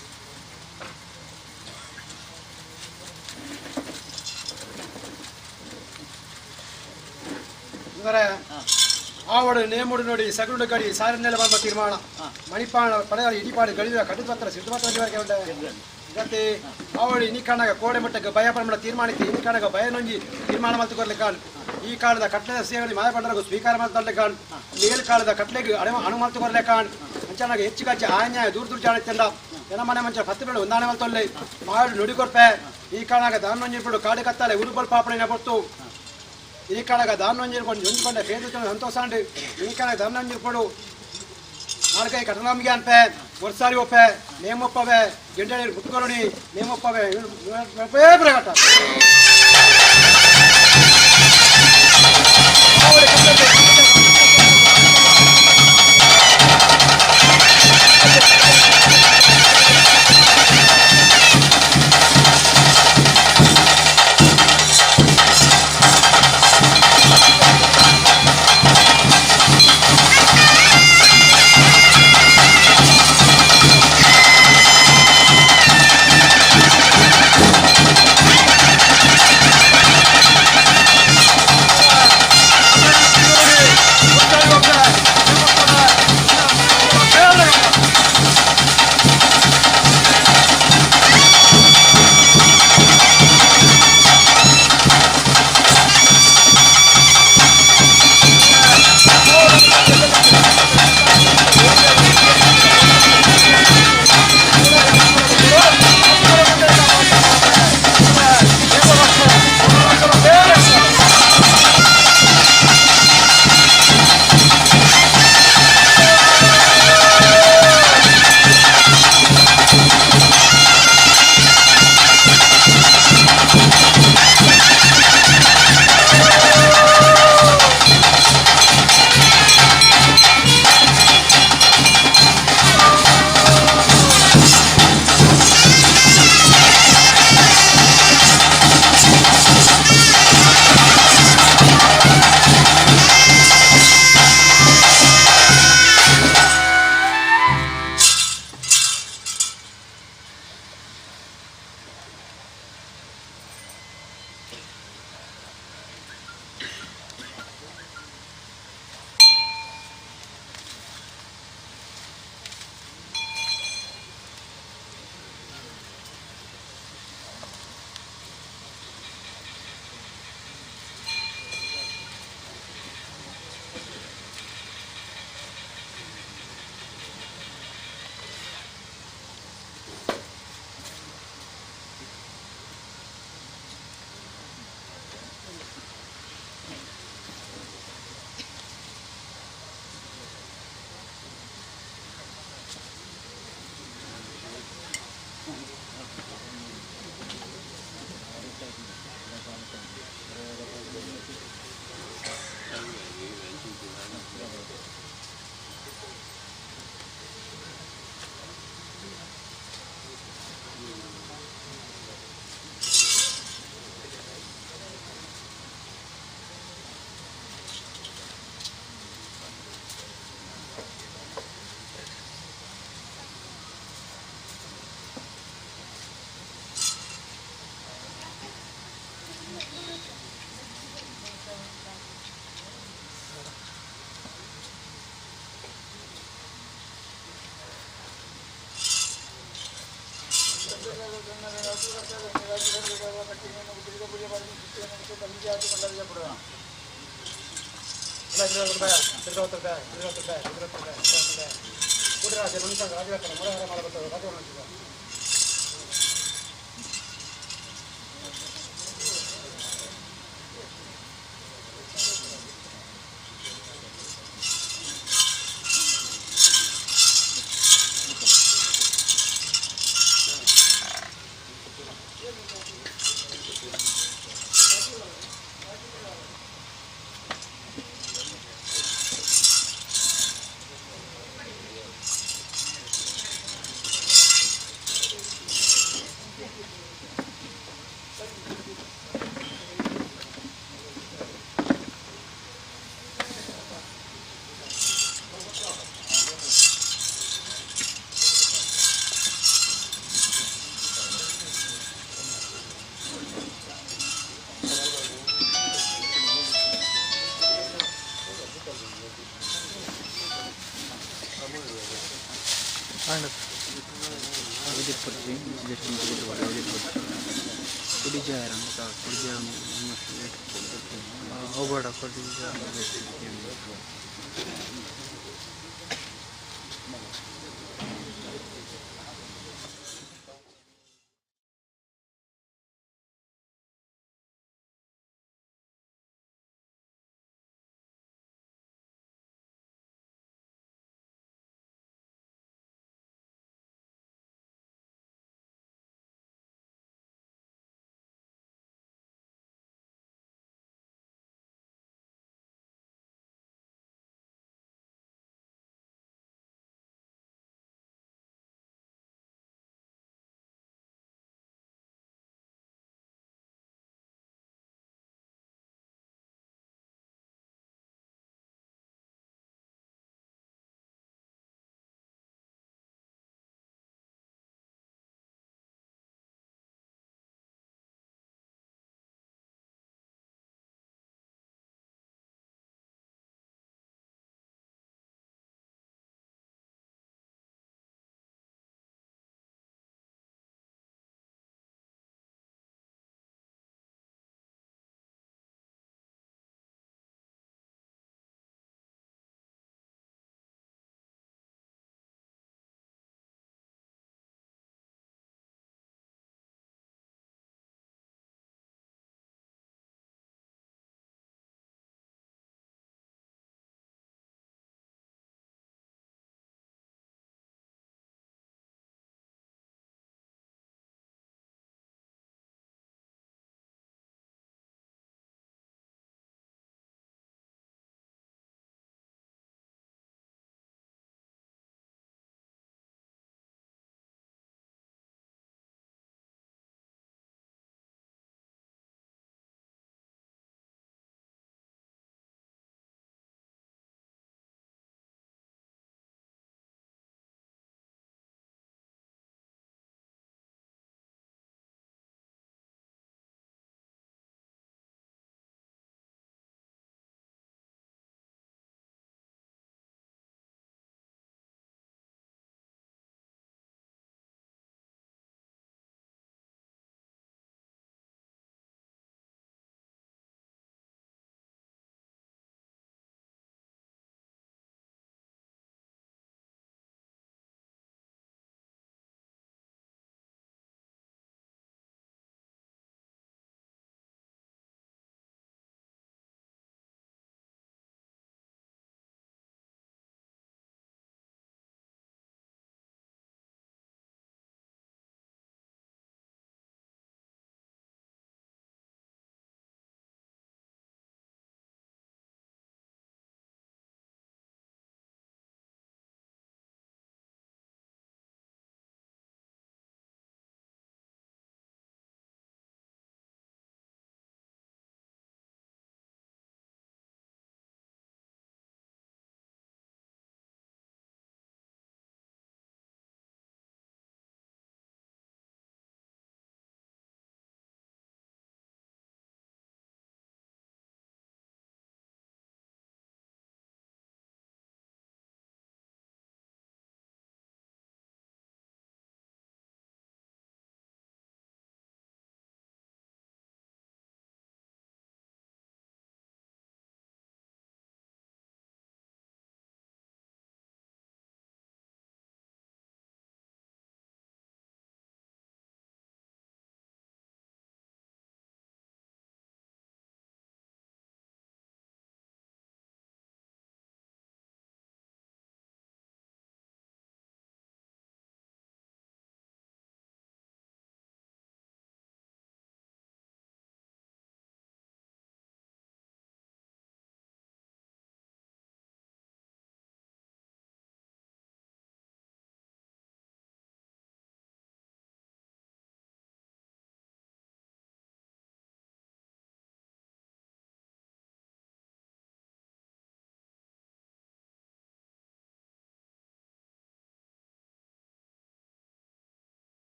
ಅಂದರೆ ಆವಡು ನೇಮುಡು ನೋಡಿ ಸಗರುಡು ಗಡಿ ಸಾರಿನೆಲ್ಲ ಬಂದ ತೀರ್ಮಾನ ಮಣಿಪಾಣ ಪಡೆದ ಇಡಿಪಾಡು ಗಡಿದ ಕಡಿದ ಪತ್ರ ಸಿದ್ಧ ಪತ್ರ ಗತಿ ಆವಡು ಇನಿ ಕಾಣಗ ಕೋಡೆ ಮಟ್ಟಕ್ಕೆ ಭಯ ಪರಮಡ ತೀರ್ಮಾನಿಸಿ ಇನಿ ಕಾಣಗ ಭಯ ನೊಂಜಿ ತೀರ್ಮಾನ ಮಲ್ತುಕೊರ್ಲಿ ಕಾಣ್ ಈ ಕಾಲದ ಕಟ್ಲೆದ ಸೇವೆ ಮಾಯ ಪಂಡರಗು ಸ್ವೀಕಾರ ಮಾಡ್ತಲ್ಲೆ ಕಾಣ್ ಮೇಲ್ ಕಾಲದ ಕಟ್ಲೆಗೆ ಅಣು ಅಣು ಮಲ್ತುಕೊರ್ಲೆ ಕಾಣ್ ಅಂಚನಾಗ ಹೆಚ್ಚು ಕಚ್ಚಿ ಆನ್ಯಾಯ ದೂರ ದೂರ ಜಾಣತ್ತಂಡ ಜನ ಮನೆ ಮಂಚ ಪತ್ತು ಬೇಡ ಒಂದಾಣೆ ಮಲ್ತೊಲ್ಲೆ ಮಾಡು ನುಡಿ ಕೊರ್ಪೆ ಈ ಕಾಣಾಗ ದಾನೊಂಜಿರ್ಬಿಡು ಕಾಡು ಕತ್ತಾಲೆ ಉರುಬಲ್ ಪಾಪಣೆ ಪೊರ್ತು ಈ ಕಾಣಗ ದಾನೊಂಜಿರ್ಕೊಂಡು ಹೊಂದ್ಕೊಂಡೆ ಪೇದು ಸಂತೋಷ ಈ ಕಾಣಗ ದಾನೊಂಜಿರ್ಪಡು ನಾಲ್ಕೈ ಕಟನಾಮಿಗೆ ಅನ್ಪೆ ವರ್ಷಾರಿ ಒಪ್ಪೆ ನೇಮೊಪ್ಪವೆ ಗೆಂಡಳಿ ಮುಟ್ಕೊರೋಣಿ ನೇಮೊಪ್ಪವೆ ಪ್ರಕಟ.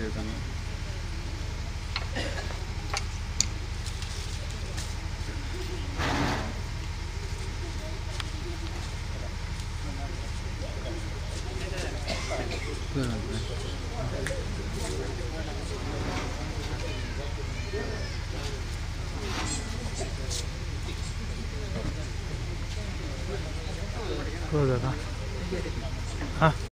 ದೇವಸ್ಥಾನ. ಹೌದಾ? ಹಾಂ.